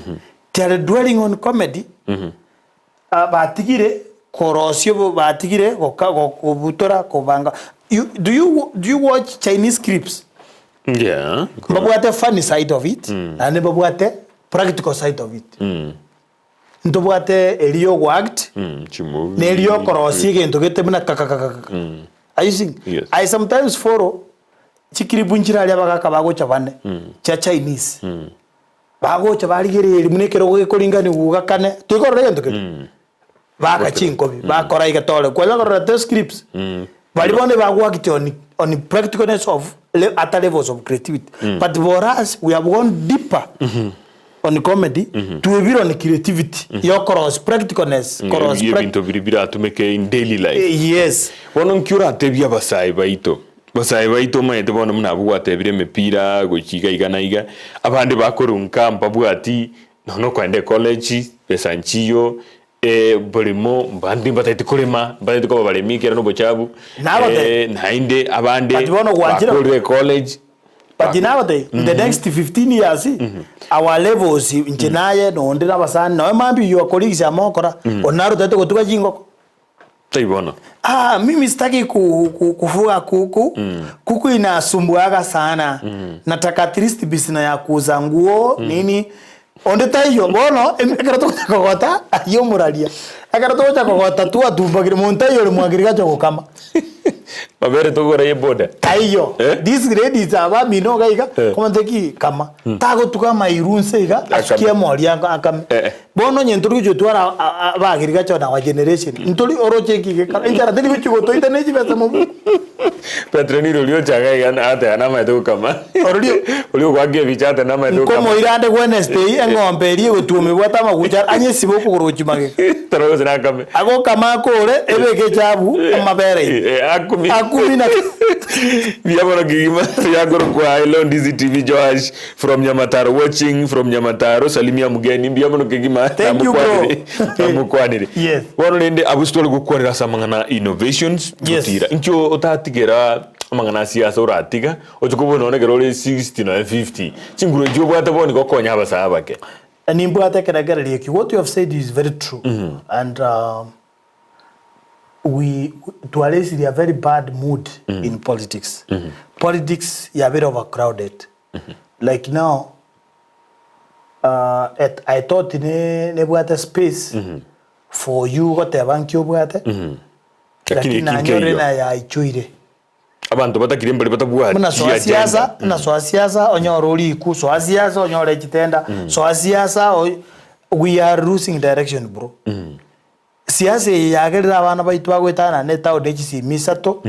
They are dwelling on comedy. Ah, batigire korosia obo batigire goka go- kobutora kobanga. You, do you do you watch Chinese clips? Yeah. Mbabwate funny side of it naende mbabwate practical side of it. Ntobwate eria ya ogoact Chimovie. na eria okorosia egento gete buna kakakakaka. Are you seeing? Yes. I sometimes follow chikiribu nchire aria abagaka bagocha bane chia Chinese. Bagocha barigereria buna ekerogo gekoringaniwa gokakane toikorora egento keria? Baka chinkobi bakora iga tore kwanya korora those clips baria bono bagoacte on on practicalness of le other levels of creativity but for us we have gone deeper on comedy twebire on creativity yokorosia practicalness korosia prac Ebinto biria biratumeke in daily life. Eh, yes Bono nki oratebie abasae baito? Abasae baito omanyete bono buna abwo gwatebire emepira gochia iga iga na iga, abande bakorunka mbabwati nonya okoenda ecollege besa nchiyo, boremo mbande mbatagete korema mbatagete koba baremi ekero na obochabu, Nagotebi. naende abande But bono gwanchire. bakorire ecollege. But nagotebi, in the next 15 years, our levels inche naye nonde na abasani nonya mambia your colleagues amo okora, onde naro otagete gotuga chingoko. Tari bono. Ah, mimi sitaki ku, ku, kufuga kuku. Kuku inasumbuaga sana. Nataka at least business ya kuuza nguo nini. Onde taiyo bono ekero togocha kogota ayio omoraria. Ekero togocha kogota twatumbagire monto taiyo ore mwagiri gacha gokama. Mabere tokogora ye boda. Taiyo. Eh? These ladies aba mino iga iga Eh. komante ki kama. Tagotuga amairu nse iga Akame. asukie emori akame. Eh, eh. Bono onye ntori gochia gotwara abagiri gacha on our generation ntori oroche eki gekara enchara teri gochia gotoita ne chibesa mobuko. Petero niro oria ochaga iga ateba namaete gokama. Ororio. Oria ogoaka ebicha ateba namaete gokama. Nkomoira ande Wednesday eng'ombe eria egotuoma ebwate amagucha anyesibe okogoro gochia magega. Tara gose nakame. Agokama akore ebeke echabu amabere ime. Eh, akumi. Akumi na Mbuya mono kegima yakorokwa Hello Ndizi TV Joash from Nyamataro watching from Nyamataro salimia mgeni mbuya mono kegima Thank you, bro. namokwanire namokwanire Yes. bono rende abwo tware gokwanera ase amang'ana innovations Yes. gotira nkio otatigera amang'ana a siasa oratiga oche kobua nonye ekero ore 60 nonye 50 chinguru echio obwate bono nigo okonya abasae abake. Nimbwate ekeregererio ekio what you have said is very true and we twaresirie a very bad mood in politics. Politics yabeire overcrowded. Like now, uh, at, I thought ne nebwate space for you goteba nki obwate Lakini lakini eki nanyore nkeiyo. na yaichoire Abanto batakire mbare batabwati buna soa agenda. siasa buna soa siasa onyore oriku soa siasa onyore chitenda soa siasa o- we are losing direction bro Siasa eye yagerire abana baito bagoetana ne etown ne chisimi isato,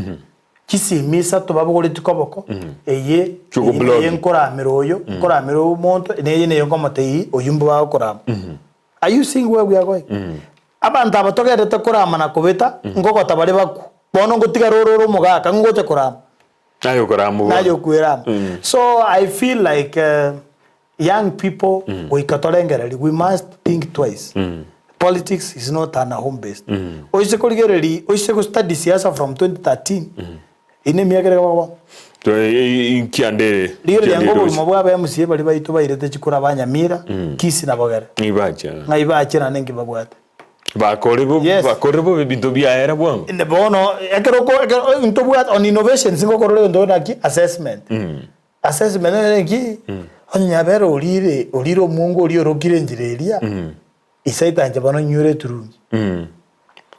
chisimi isato babogoretie koboko, eye Chi'okoblog. eye neye nkoramera oyo, nkoramera omonto, na eye neye nkomotebia oyio mbo bagokorama. Are you seeing where we are going? Abanto aba togenderete korama na kobeta, nkogota bare bakwo. Bono ngotigara ore ore omogaka, ngocha korama. Naye okorama bono. Naye okwerama. So I feel like young people goika torengereria, we must think twice. Politics is not an home based. Oise korigereria, oise go study siasa from 2013, eyio ne emiaka ere bono. Inkiande ere. Rigereria ng'a obogima bwa aba MCA baria baito bairete chikura ba Nyamira, Kisii na Bogere. Ng'ai bachia? Ng'ai bachia naende nki babwate? Bakore bo, Yes. bakorire bobe ebinto biaera bwango. Ne bono ekero oko ekero ntobwate on innovations ngokorora egento naki assessment. Assessment nere nki? Onye nyabere orire orire omongo oria orokire enchera eria, isaita inche bono nyure eturungi.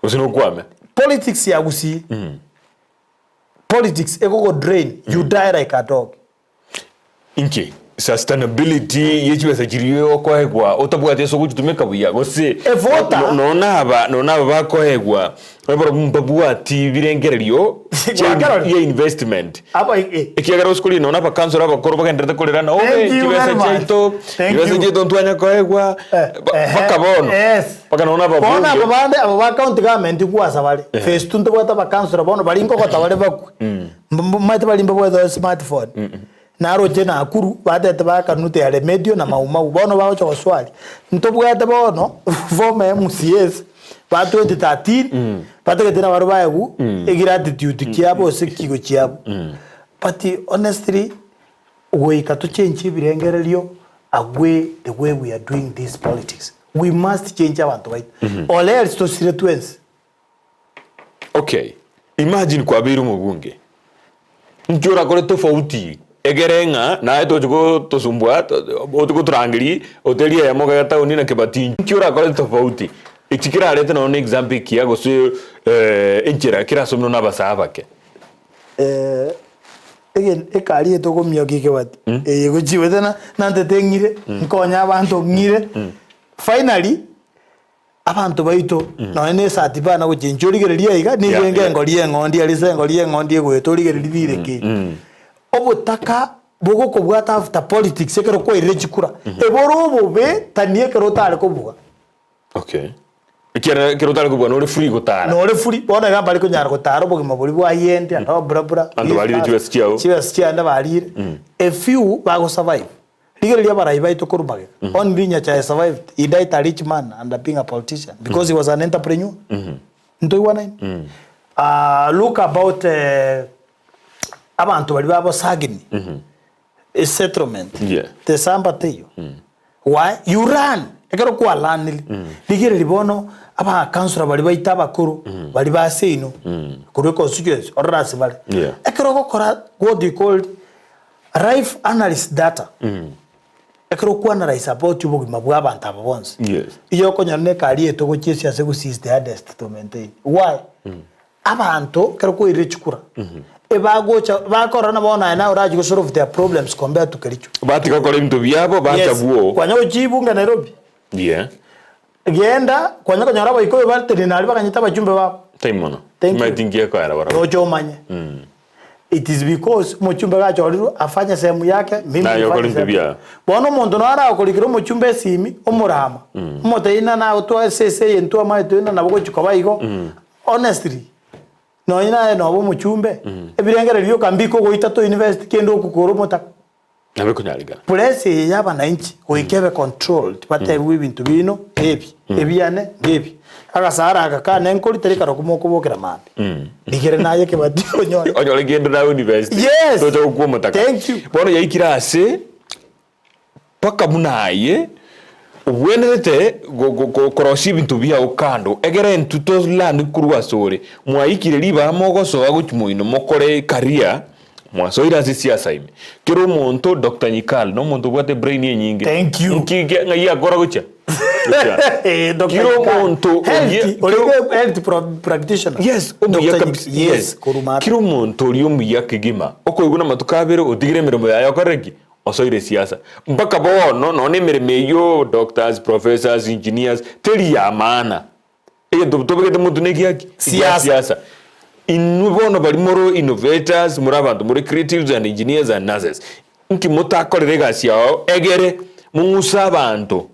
Gose nokwame. Politics ya Gusii, politics egogo drain, you die like a dog. Inki? Sustainability ye chibesa chiria okoegwa otabwati ase ogochitumeka buya gose Evota. nonye aba nonye aba bakoegwa barabwo mbabwati birengererio Gwakerora? ya investment. Aba eh. Ekiagera gose kori nonye abakansoro abakoro bagenderete korera na obe Thank you chibesa very much. chiaito Thank chibesa you. chiaito ntwanya koegwa Eh, ehe, mpaka bono yes. mpaka nonye Bono abo ababunge bande abo ba county government kwasa bare phase two ntobwate abakansoro bono bari nkogota bare bakwe Mbaete baria mbabwate smartphone naroche Nakuru batete bakanute ya Remedio na Mau Mau bono bagocha goswali ntobwate bono former MCAs ba 2013 batagete nabarobwo baegwe egratitude kiabo gose ekigo kiabo but honestly goika tochenchie ebirengererio agwe the way we are doing this politics we must change abanto baito or else tosire twensi. Okay, imagine kwabeire omobunge, inki orakore tofauti egere ng'a naye tochi gotosumbua oche gotorangeria oterie eyemo iga etaoni na kebati inki orakore tofauti? Eki kerarete nonye na example ekiya gose enchera kerasomwe na abasae abake. Ege ekari eye tokomioka ekebati, eye egochiwete na nantete ng'ire, nkonye abanto ng'ire, finally. Abanto baito, nonya na esati bana gochenchia origererie aiga, nigo Yeah, enga yeah. engori y'eng'ondi aria ase engori y'eng'ondi egoeta origererie rire ki. Obotaka bogokobwata after politics ekero kwairire chikura, ebore obobe than ekero otare kobua. Okay. Ekiagera ekero otare kobua nore free gotara. Nore free, bono iga mbare konyara gotara obogima boria bwayende ande bura bura. Abanto barire chibesa chiabo. Chibesa chiane barire. A few bago survive. Rigereria abarai baito korwa magega. Only Nyachae survived. He died a rich man and being a politician because he was an entrepreneur. Ntoigwanaine? Ah, look about eh, abanto baria ba Bosagini a settlement. Yeah. Tesamba teiyo. Why? You run. Ekero kwalanire. Rigereria bono abakansora baria baito abakoro baria ba seino korwa econstituency orore ase bare. Yeah. Ekero ogokora what you call Life analyst data, ekero okwa analyse about obogima bwa abanto aba bonsi, Yes. igo okonyora na ekari eye togochiesia ase gusii is the hardest to maintain. Why? Abanto ekero kwairire chikura, ebagocha bakorora na bono aye naye orachi go solve their problems compared to Kericho. Batiga gokora ebinto biabo bacha Yes, bwoo. kwanya gochia ibunge Nairobi, Yeah. genda kwanya konyora abaikoyo bare tenena aria baganyete abachumbe babo. Tai mono. Thank you. Maeti nki ekoera barabwo. Noche omanye. It is because omochumbe gachorirwe afanye sehemu yake, mimi Naye nifanye okore sehemu. ebinto biaye. Bono omonto naro arakorikera omochumbe esimi, omorama, omotebia ng'a nagotware ase ase eye intwe amaete ng'a nabo gochia koba igo, honestly, nonye naye noba omochumbe, ebirengererio bioka mbikogoita to invest kende okokora omotaka. Nabo ekonyarekana. Press eye y'abananchi goika ebe controlled, batebiwe ebinto bino nebi, ebiane nebi. Agasara aka kane nkori tari karokwo mokobokera mambia. Rigere naye ekebati onyore. Onyore kende naye university. Yes. Tocha gokwa omotaka. Thank you. Bono yaikire ase mpaka buna aye obwenerete go- go- go- korosia ebinto biago kando egere intwe tolande korwa asore. Mwaikire ribaga mogosoa gochia moino mokore career Mwasoire ase siasa ime. Kera omonto Doctor Nyikal nomonto obwate brain enyinge. Thank you. Nki ge- ng'ai akora gochia? Gochia. Eh, Dr. Kera Nyikal. omonto Health, oria- orenge health practitioner. Yes, omuya Dr. kabisa. Nyik- Yes, korwa Kera omonto oria omuya kegima, okoigwa namatuko abere otigire emeremo yaye okorire ki? Osoire siasa. Mpaka bono nonye emeremo eyio doctors, professors, engineers, teri ya maana. Egento tobegete motwe negia ki? Siasa. Siasa. Inwe bono baria more innovators, more abanto more creatives and engineers and nurses, nki motakorera egasi yao egere mong'use abanto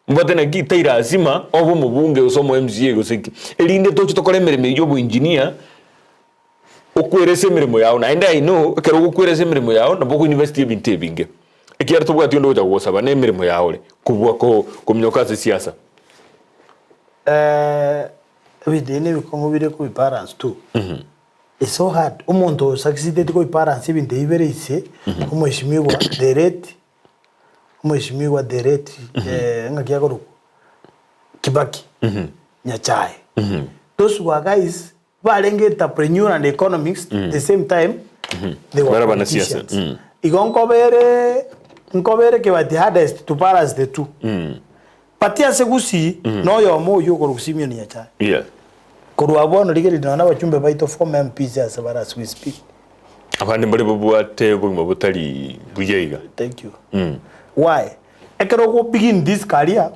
mbwate naki tai lazima obe omobunge gose omo MCA gose ki, erinde toche tokore emeremo eyio ya oboengineer, okwerese emeremo yao naende I know ekero ogokweresa emeremo yao nabo okoinvestia ebinto ebinge, ekiagera tobwati onde ogocha gogosaba na emeremo yao ore kobua ko kominyoka ase siasa. Ebinto ebi nebikong'u bire kobi balance tu. It's so hard, omonto o succeeded kobi balance ebinto ebi bire ise, omweshimiwa the late, omweshimiwa the late ng'aki akorokwa? Kibaki, Nyachae. Those were guys barenge entrepreneur and economics the same time they were Bare abanasiasa. politicians. Igo nkobere nkobere Kibaki hardest to balance the two. But ase Gusii noyomo oyio okorokwa Simeon Nyachae. Yeah. Korwa abwo bono rigereria nonya nabachumbe baito former MPs ase bare as we speak. Abande mbare babwate obogima botari buya iga. Thank you. Why? Ekero ogo begin this career,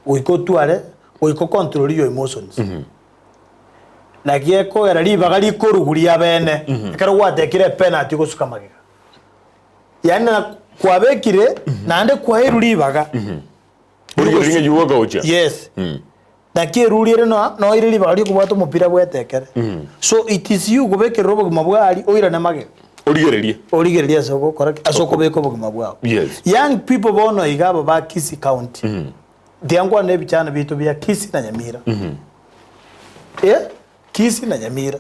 goika otware, goika o control your emotions. Naki ekogera ribaga rikorugu ria bene, ekero gwatekire epenalty ogosuka magega. Yaani na kwabekire naende kwaerwa ribaga. Origereria ng'a yuo ogocha. Yes. Naki eruri ere no noire ribaga riokobwata omopira bwetekere. So it is you kobekerera obogima bwa aria oirane magega. Origererie. Origererie ase ogokora ki? Ase okobeka obogima bwao. Yes. Young people bono iga aba ba Kisii County, tiga nkwane ebichano biaito bia Kisii na Nyamira. Eh, Kisii na Nyamira.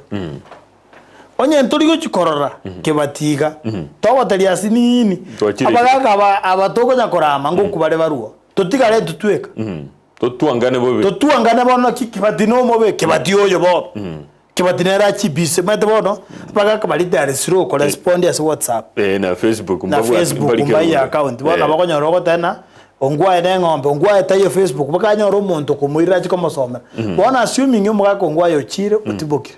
Onye ntori gochia korora kebati iga, togoteria ase nini, Twachire. abagaka aba aba tokonya korama ngokwa bare barwo, totigare intwe tweka. Totwangane bobe. Totwangane bono naki kebati nomobe, kebati oyo bono. Kebati nere achibise, omanyete bono, abagaka baria they are slow korespond ase WhatsApp. Eh, na Facebook Na mbabwate Facebook mbarike mbaye bobe. account. Bono Eh. nabo okonyora ogoteba ng'a ongwae na eng'ombe, ongwae taiyo Facebook, bakanyora omonto okomoirera ache komosomera. Bono assuming omogaka ongwae ochire otibokire.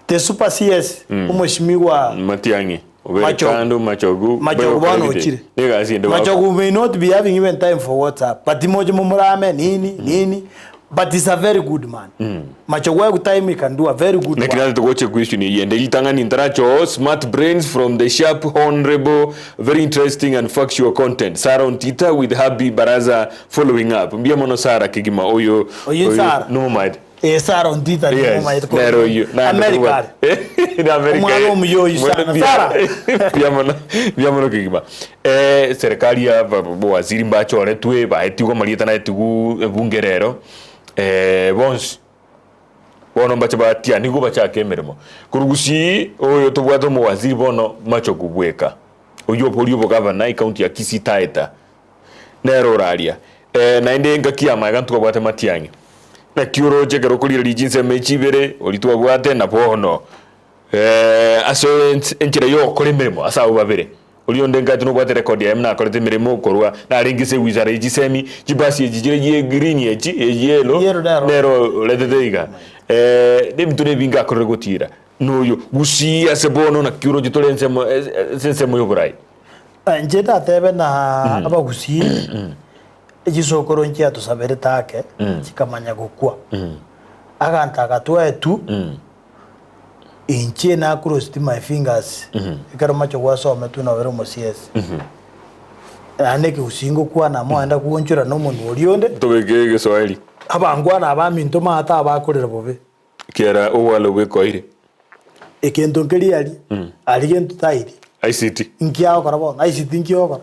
The super CS, omweshimiwa Matiang'i obere Machogu. kando Machogu Machogu bae bono okorete. ochire. Negasi ende bako- Machogu may not be having even time for WhatsApp, but moche momorame nini nini, but he's a very good man. Machogu every time he can do a very good Naki work. nase togocha question eye ende ritang'ani ntarachooo smart brains from the sharp honourable very interesting and factual content Sarah Ontita with Happy Baraza following up mbuya mono Sarah kegima oyo Oyo Sarah. nomomaete Ee Sarah Ontita Yes, nimomaete korwa nere oyio naende America tobwate- are. Na America Omwana eh. omuya oyio Mwene sana. mbuya- Sarah. mbuya mono mbuya mono kegima Eh, serikali ya ba- ba- bawaziri mbachoretwe baetigwe amarieta naetigwe ebunge rero eh, bonsi bono mbache batianigwe bachake emeremo. Korwa gusii oyo tobwate omowaziri bono Machogu bweka, oyio oboria obogavana ecounty ya Kisii Taita, nere oraria. Naende engaki ya magega ntwabwate Matiang'i, naki oroche ekero okorigereria chinsemo echi ibere oria twabwate na bono ase enchera yogokora emeremo ase abwo babere. Oria onde nkaete nobwate record yaye buna akorete emeremo korwa narenge ase ewizara ye chisemi, chibasi echi chire chie green echi, eye yellow, Yellow nero. nero oretete iga. Nebinto nebinge akorire gotiira noyo gusii ase bono naki oroche tore ensemo ase ensemo y'oborai. Inche ndatebe na abagusii, chisokoro nchiatosaberete ake, chikamanya gokwa. Aganto aka twaetwe, Inche na crossed my fingers ekero mache gwasometwe nobere omo CS. Naende ekegusii ngokwana moenda gwonchora na omonwa oria onde. Tobeke egeswahili. Abangwana abaminto maate abakorera bobe. Kiara obwalo bwekoire. Egento nkeria aria, aria gento tairi. ICT. Nki agokora bono? ICT nki ogokora?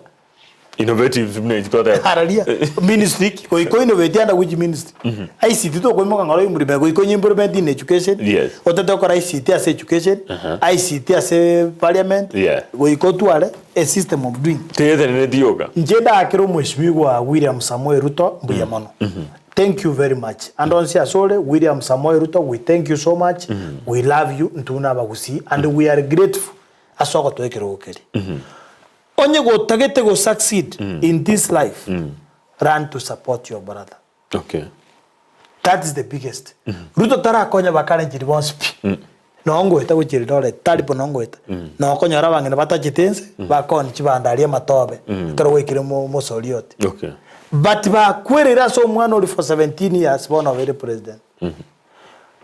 Innovative buna echi twateba. Araria ministry ki? Goika oinnovate under which ministry? ICT tokoimoka ng'ora oimplement goika onye implement in education. Yes. Otete gokora ICT ase education, ICT ase parliament, Yeah. goika otware a system of doing. Teyeteneneti yoka. Inche ndakere omweshimiwa William Samoei Ruto mbuya mono. Thank you very much. Ande onsi asore William Samoei Ruto we thank you so much. We love you intwe buna abagusii and we are grateful ase ogotoa ekerogo keria. Onye gotagete go succeed in this life, learn to support your brother. Okay. That is the biggest. Ruto tarakonya bakarenchiri bonsi pi. Noo ngoeta gochia Eldoret, tari bo noo ngoeta. Noo okonyora abang'ina batachete ense, bakoonia chibandari amatobe, ekero gwaikire mo mosorioti. Okay. But bakwereire ase omwana oria for 17 years bono obeire president.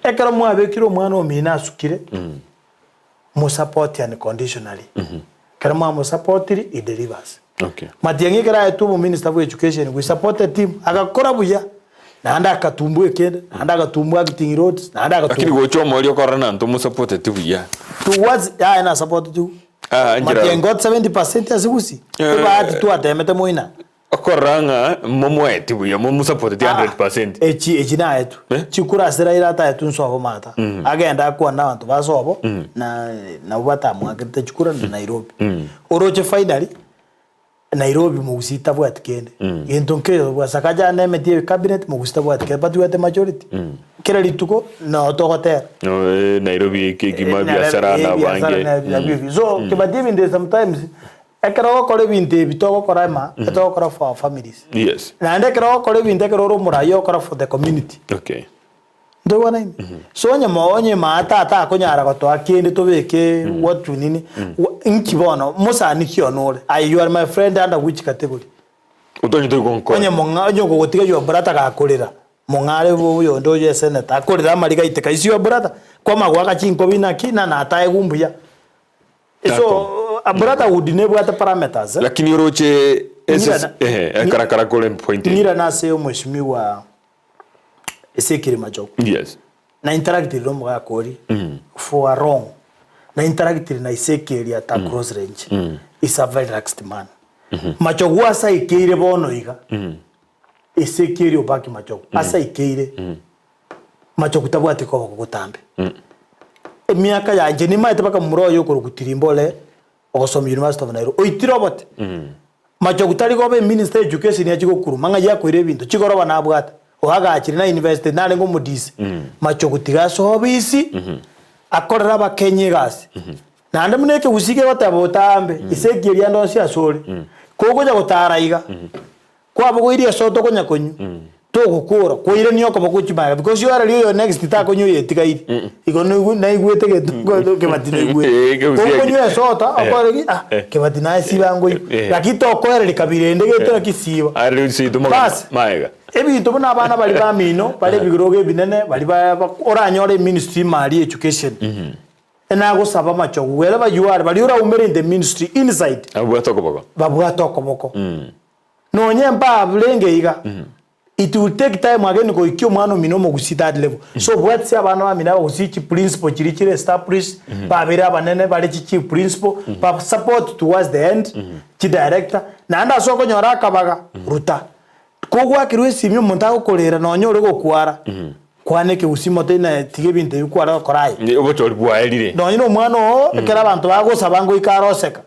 Ekero mwabekire omwana omino asukire, Mosupport unconditionally. Ekero mwamosupportiri, he delivers. Okay. Matiang'i ekero aetwe obominister bwa education, we supported him, agakora buya, naende akatumbwa ekende, naende agatumbwa acting roads, naende Lakini agatumbwa. gocha omoerio okorora na ntomosupporteti buya. Towards, yaya nasupportetiwe. Ah, enchera- Matiang'i got 70% ase gusii. Eh. Ebahati twatemete moina. Okorora ng'a momoeti buya, momosapoteti 100%. Echi echi naetwe. Eh? Chikura ase Raila ataetwe nsobo mata. Agende akwane na abanto ba sobo na nabo batamoakerete chikura na Nairobi. Oroche finally Nairobi mogusii tabwati kende. Gento nkeiyo bwa Sakaja anemetie ecabinet mogusii tabwati kende batwete majority. Kera rituko noo togotera. No, eh, Nairobi ekegima biasara na abange. So kebati ebinto sometimes Ekero ogokora ebinto ebi togokora ema, etogokora for our families. Yes. Naende ekero ogokora ebinto ekero ore omoraia ogokora for the community. Okay. Ntoigwanaine? So onye mo onye maa tata akonyara gotoa kende tobeke what to nini, nki bono, mosani ki one ore? Aye you are my friend under which category? Otonyete gonkora. Onye mong'a onye ogogotiga your brother gakorera, mong'are bo oyonde oyo esenator akorere amariga aiteka is your brother? Kwama goaka chinkobi naki na nataegwa mbuya. So a brotherhood nebwate parameters. Lakini oroche Ng'irana- ehe ekarakara kore point eye. Ng'irana ase omweshimiwa Ezekiel Machogu. Yes. Na interactire na omogaka oria for a long. Na interactire na Ezekiel at a close range. Is a very relaxed man. Machogu ase aikeire bono iga, Ezekiel Obaki Machogu ase aikeire, Machogu tabwati koboko gotambe. Emiaka yanche nimaete mpaka momura oye okorokwa Tirimba ore ogosoma University of Nairobi oitire obote. Machogu tari koba eminister education achie gokuruma ng'ai akoira ebinto chigoroba nabwate oagachire na university narenge omodisi. Machogu tiga ase obisi akorere abakenya egasi. Naende buna ekegusii kegoteba botambe ase ekieri ande onsi asore kogocha gotara iga. Kwabogoirie esoto konya konywa, togokora, kwairania okoboko gochia magega because yoraria oyo next takonywa oyo etigaire. Igo noigu naigwete gento mm. kebati naigwete. Eh, kegusii eke. Okonywa esoto, Eh. okore ki ah, Eh. kebati naye siba nkoigwa. Eh. Lakini tokoereria kabira ende gento naki siba. Are seito Bas. maega. Ebinto buna abana baria bamino, bare ebirogo ebinene, baria ba ba oranyore eministry ime aria education. Nagosaba amachogu wherever you are, baria oraumere in the ministry inside, Abwate okoboko. babwate okoboko. Nonye mbarenge iga, it will take time again goikia omwana omino omogusii that level. So bwatisia abana bamino abagusii chi principle chiria chire established, babere abanene bare chi chief principle, ba support towards the end, chi director, naende ase okonyora akabaga, ruta. Kogwakerwa esimi omonto agokorera nonye ore gokwara, Kwana ekegusii mote na tiga ebinto ebi kware gokora aye. Ni obochori bwaerire. Nonye na omwana oo ekero abanto bagosaba ngoika aroseka,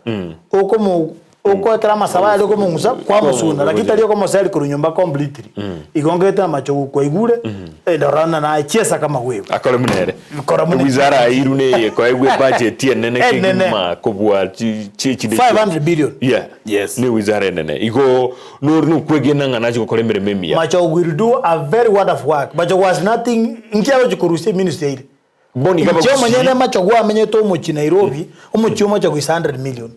okomo okoekera amasabo aria okomong'usa kwamosunda lakini tari okomoseri korwa nyomba completely. Igo ngete amachogu kwaigure, rora na naye chiesa kama bwebo. Akore buna ere. Kora buna Wizara airu neye koegwa ebudget enene Enene. kegima kobua chi chi chinde 500 billion. Yeah. Yes. Ne wizara enene. Igo nori nokwegena ng'a nachi gokora emeremo emiya. Machogu will do a very wonderful work. Machogu has nothing inki agochi korusia eministry eire. Bono iga Inche abagusii- omonyene Machogu amenyete omochie Nairobi, omochie o Machogu is 100 million.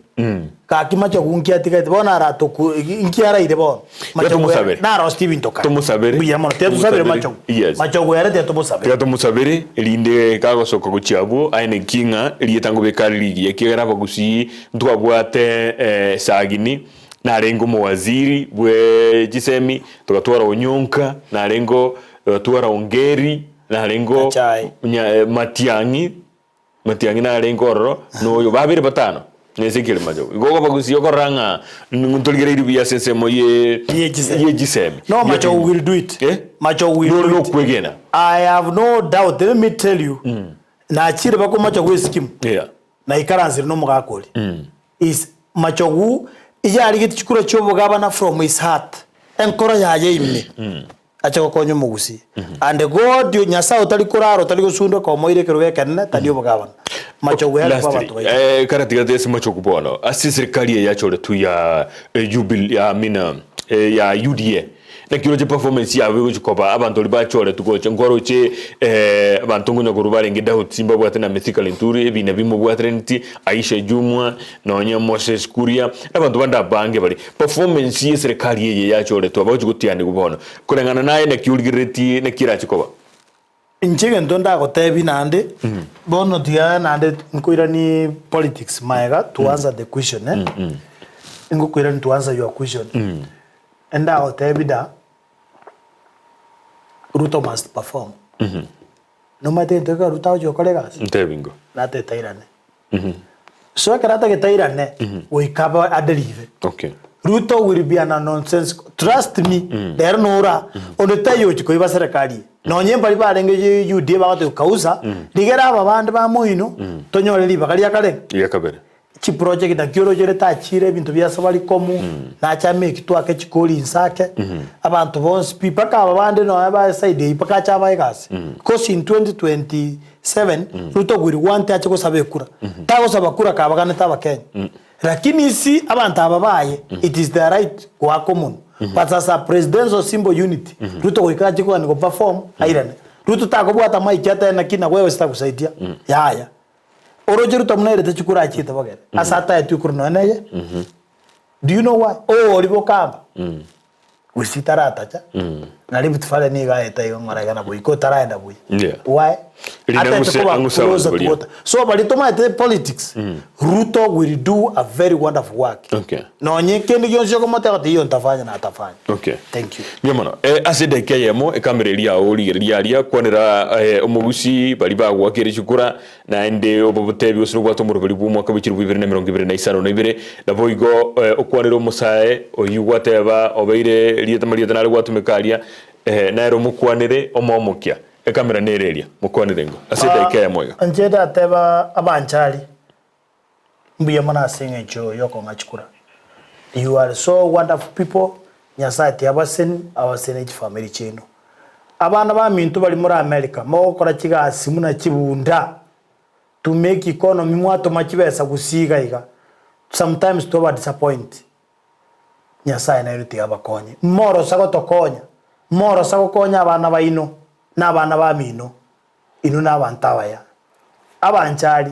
Gaki Machogu nki atigaete bono aratoku nki araire bono. Tiga tomosabere. Narosetie ebinto kare. Tomosabere. Mbuya mono. Tiga tosabere Tomosabere. Machogu. Yes. Machogu ere tiga tomosabere. Tiga tomosabere erinde kagosoka gochia abwo aye neki ng'a erieta ngobeka are rigiya ekiagera abagusii ntwabwate Sagini narenge omowaziri bwe chisemi togatwara Onyonka narenge togatwara Ongeri narenge Nyachae. nya Matiang'i Matiang'i narenge ororo na oyo babere batano na Ezekiel Machogu. Igo abagusia okorora ng'a ntorigereiri buya ase ensemo ye Ye chisemi. ye chisemi. No, Machogu will do it. Eh? Machogu will Nori do it. nokwegena. I have no doubt. Let me tell you. Nachire bakomocha gwe scheme. Yeah. Naikaransire nomogaka oria. Is Machogu iga arigetie chikura chiobogabana from his heart. Enkoro yaye ime. Ache gokonya omogusii. And God Nyasaye otari korara otari gosundwa komoira ekerogo ekenene tari obogabana. Machogu help Lastly, abanto baito. eh, karatigarete ase machogu bono ase eserikali eye yachoretwe ya eh, Jubilee, ya, I mean, eh, ya UDA naki oroche performance yabo egochi koba abanto baria bachoretwe gocha nkwaroche eh, abanto nkonya korwa barenge Daudi mbabwate na Mithika Linturi ebina bimobwateraneti Aisha Jumwa nonya Moses Kuria na abanto bande abange bare performance ya eserikali eye yachoretwe abagochi gotianigwa bono koreng'ana naye naki origereretie naki erache koba. Inche egento ndagotebie naende, bono tiga naende nkoiranie politics maega to answer the question eh, ngokoirania to answer your question, endagotebie da, Ruto must perform. Nomanyete egento ekero Ruto agochia gokora egasi? Ntebi ingo. Natete airane. So ekero atagete airane, goika abe adelive. Okay. Ruto will be an nonsensical trust me rero nora onde taiyo ochi koiba serikali eye nonye mbari barenge UDA bagoteba kausa rigera aba bande ba moino tonyore ribaga ria kare Ria kabere. Chiproject naki oroche tachire ebinto bia Safaricom nache ameki twake chikori inse ake abanto bonsi pi mpaka aba bande nonya ba side eyio mpaka ache abae egasi because in 2027 Ruto will want ache gosaba ekura tagosaba kura kabaganete abakenya Lakini isi abanto aba baye it is their right goaka omonwa but as a presidential symbol unity Ruto goika ache kogania go perform airane. Ruto takobwata mic atebe naki na wewe sitakusaidia yaya. Oroche Ruto buna airete chikura achiete bogere ase ataetwe ekura nonya neye. Do you know why? Oori bokamba gose taratacha na Rift Valley nigo aete igo ng'ora iga na goika otaraenda buya. Yeah. Why? Erinde Ataete ang'use- koba ang'use abanto closer to baria. water. So baria tomaete politics, Ruto will do a very wonderful work. Okay. Nonye kende gionsi okomoteba ati hiyo ntafanya na atafanya. Okay. Thank you. Mbuya mono. Eh, ase edaika eyemo ekamera eria yao rigereria aria kwanera eh, omogusi baria bagoakire chikura Naende obobotebi gose nobwate omoroberi bw'omwaka bwe chilifu ibere na emerongo ebere na isano na ibere. Naboigo okwanere omosae oyio gwateba obeire rieta marieta nare gwatumeka aria, nere omokwanere omomokia. Ekamera nere eria, mokwanere ingo ase edaika eyemo iga. Inche ndateba abanchari, mbuya mono ase eng'encho y'okong'a chikura. You are so wonderful people, Nyasaye tiabaseni, abasenie chifamiri chiaino. Abana baminto baria more America, mogokora chigasi buna chibunda to make economy mwatoma chibesa gusii iga iga, sometimes twaba disappoint. Nyasaye nainwe tiga abakonye. Morosa gotokonya, morosa gokonya abana baino na abana bamino, inwe na abanto abaya. Abanchari,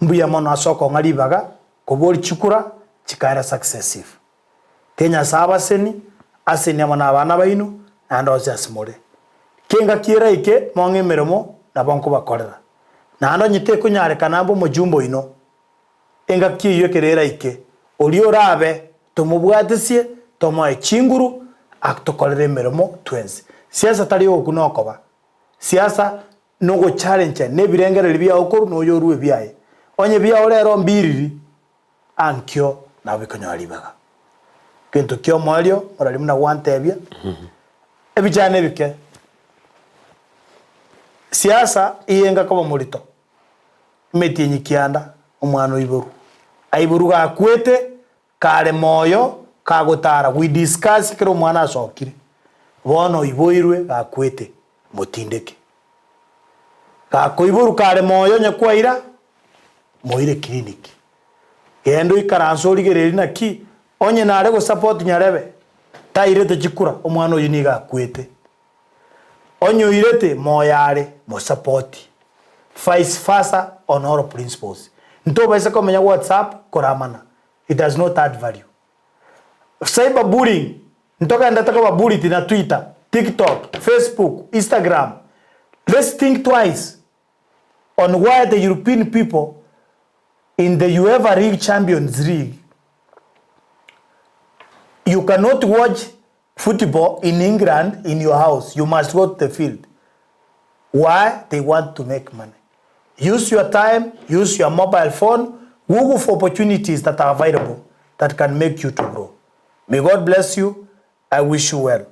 mbuya mono ase okong'a ribaga, koboria chikura, chikaera successive. Tiga Nyasae abaseni, asenie amo nabana baino, naende onsi ase more. Kengaki eraike mong'e emeremo, nabo nkobakorera. Naende onye tekonyarekana mbe omojumbe oino, engaki eyio ekero eraike, oria orabe tomobwatesie, tomoe chinguru, atokorere emeremo twensi. Siasa tari ogokwa nokoba. Siasa nogochalencha nebirengererio biao korwa noyo orue ebiaye. Onye biao rero mbiriri, Ankio nabo bikonyora ribaga. Gento ki'omoerio morari buna gwantebia, ebichane ebike, siasa iyenga koba morito, emetienyi kianda omwana oiborwe. Aiborwe gakwete, kare moyo, kagotara, we discuss ekero omwana asokire, bono oiboirwe gakwete, motindeke. Gakoiborwa kare moyo onye kwaira, moire clinic. Genda oikaranse origererie naki onye nare gosupport nyarebe tairete chikura omwana oyio nigo akwete. Onye oirete moyo are mosupport. Vice versa on all principles. Ntobaisa komenya whatsapp koramana it does not add value. Cyber bullying ntogendete koba bullied na twitter, tiktok, facebook, instagram. Let's think twice. On why the European people in the Uefa League Champions League you cannot watch football in England in your house you must go to the field why they want to make money use your time use your mobile phone google for opportunities that are available that can make you to grow may God bless you I wish you well.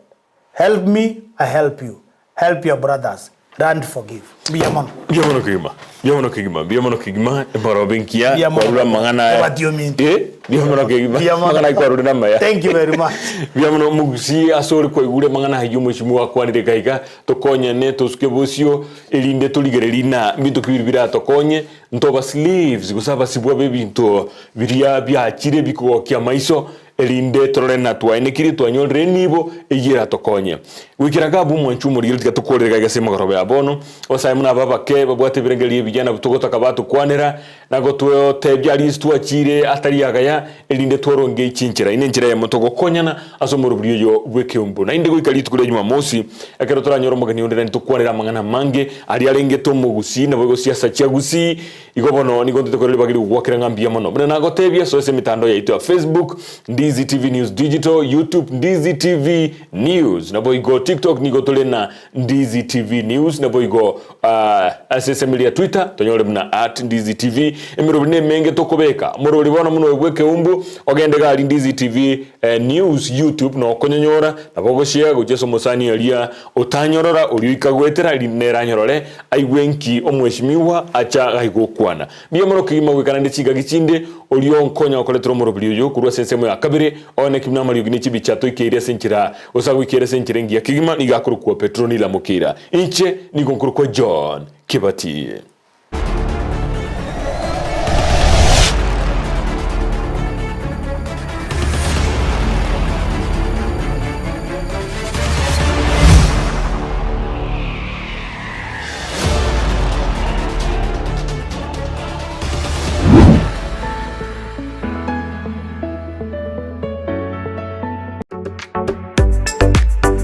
Help me, I help you. Help your brothers. Learn to forgive. Mbuya mono. Mbuya mono kegima. Mbuya mono kegima. Mbuya mono kegima. Emorobe enkiya. Mbuya mono. Kwarure amang'ana aya. Obati ominto. Eh, mbuya mono kegima. Mbuya mono. Amang'ana aya kwarure namaya. Thank you very much. Mbuya mono omogusii ase ore kwaigure amang'ana ayio omweshimiwa akwanire iga iga, tokonyane tosuke bosio erinde torigererie na mbinto ki biria biratokonye, ntoba slaves gose abasibwa b'ebinto biria biachire bikogokia amaiso, Erinde torore na twaenekirie twanyorire enibo eyio eratokonye. Goikera Gabu omwanchwa omorigeri tiga tokorere gaiga ase emegoroba ya bono. Abasae buna aba abake babwate ebirengererio ebiya nabwo togotaka batokwanera na gototebia aria ase twachire atari agaya erinde twaronge chinchera. Eye nenchera eyemo togokonyana ase omorobiri oyo bw'ekeumbu. Naende goika rituko ria Jumamosi ekero toranyore omogeni onde naende tokwanere amang'ana amange aria arengete omogusii naboigo siasa chia Gusii Igo bono nigo ntete korera ribaga ri'ogwakera ng'a mbuya mono. Buna nagotebia, soa ase emetandao yaito ya Facebook, Ndizi TV News Digital, YouTube, Ndizi TV News, naboigo TikTok nigo tore na Ndizi TV News, naboigo ah, ase esemeri ya Twitter tonyore buna at Ndizi TV. Emeroberi nemenge tokobeka. Omoroberi bono buna oyo bw'ekeumbu, ogende gari Ndizi TV News YouTube na okonyonyora, nabo ogoshare gochia ase omosani aria otanyorora oria oika goetera rinde nere anyorore aigwe nki omweshimiwa acha gai gokwana. Mbuya mono kegima goika naende chingaki chinde oria onkonya gokoretera omoroberi oyo korwa ase ensemo ya kabere one ki buna amariogi ne chibicha toikeire ase enchera gose agoikeire ase enchera engiya kegima nigo akorokwa Petronila Mokeira. Inche nigo nkorokwa John Kibati.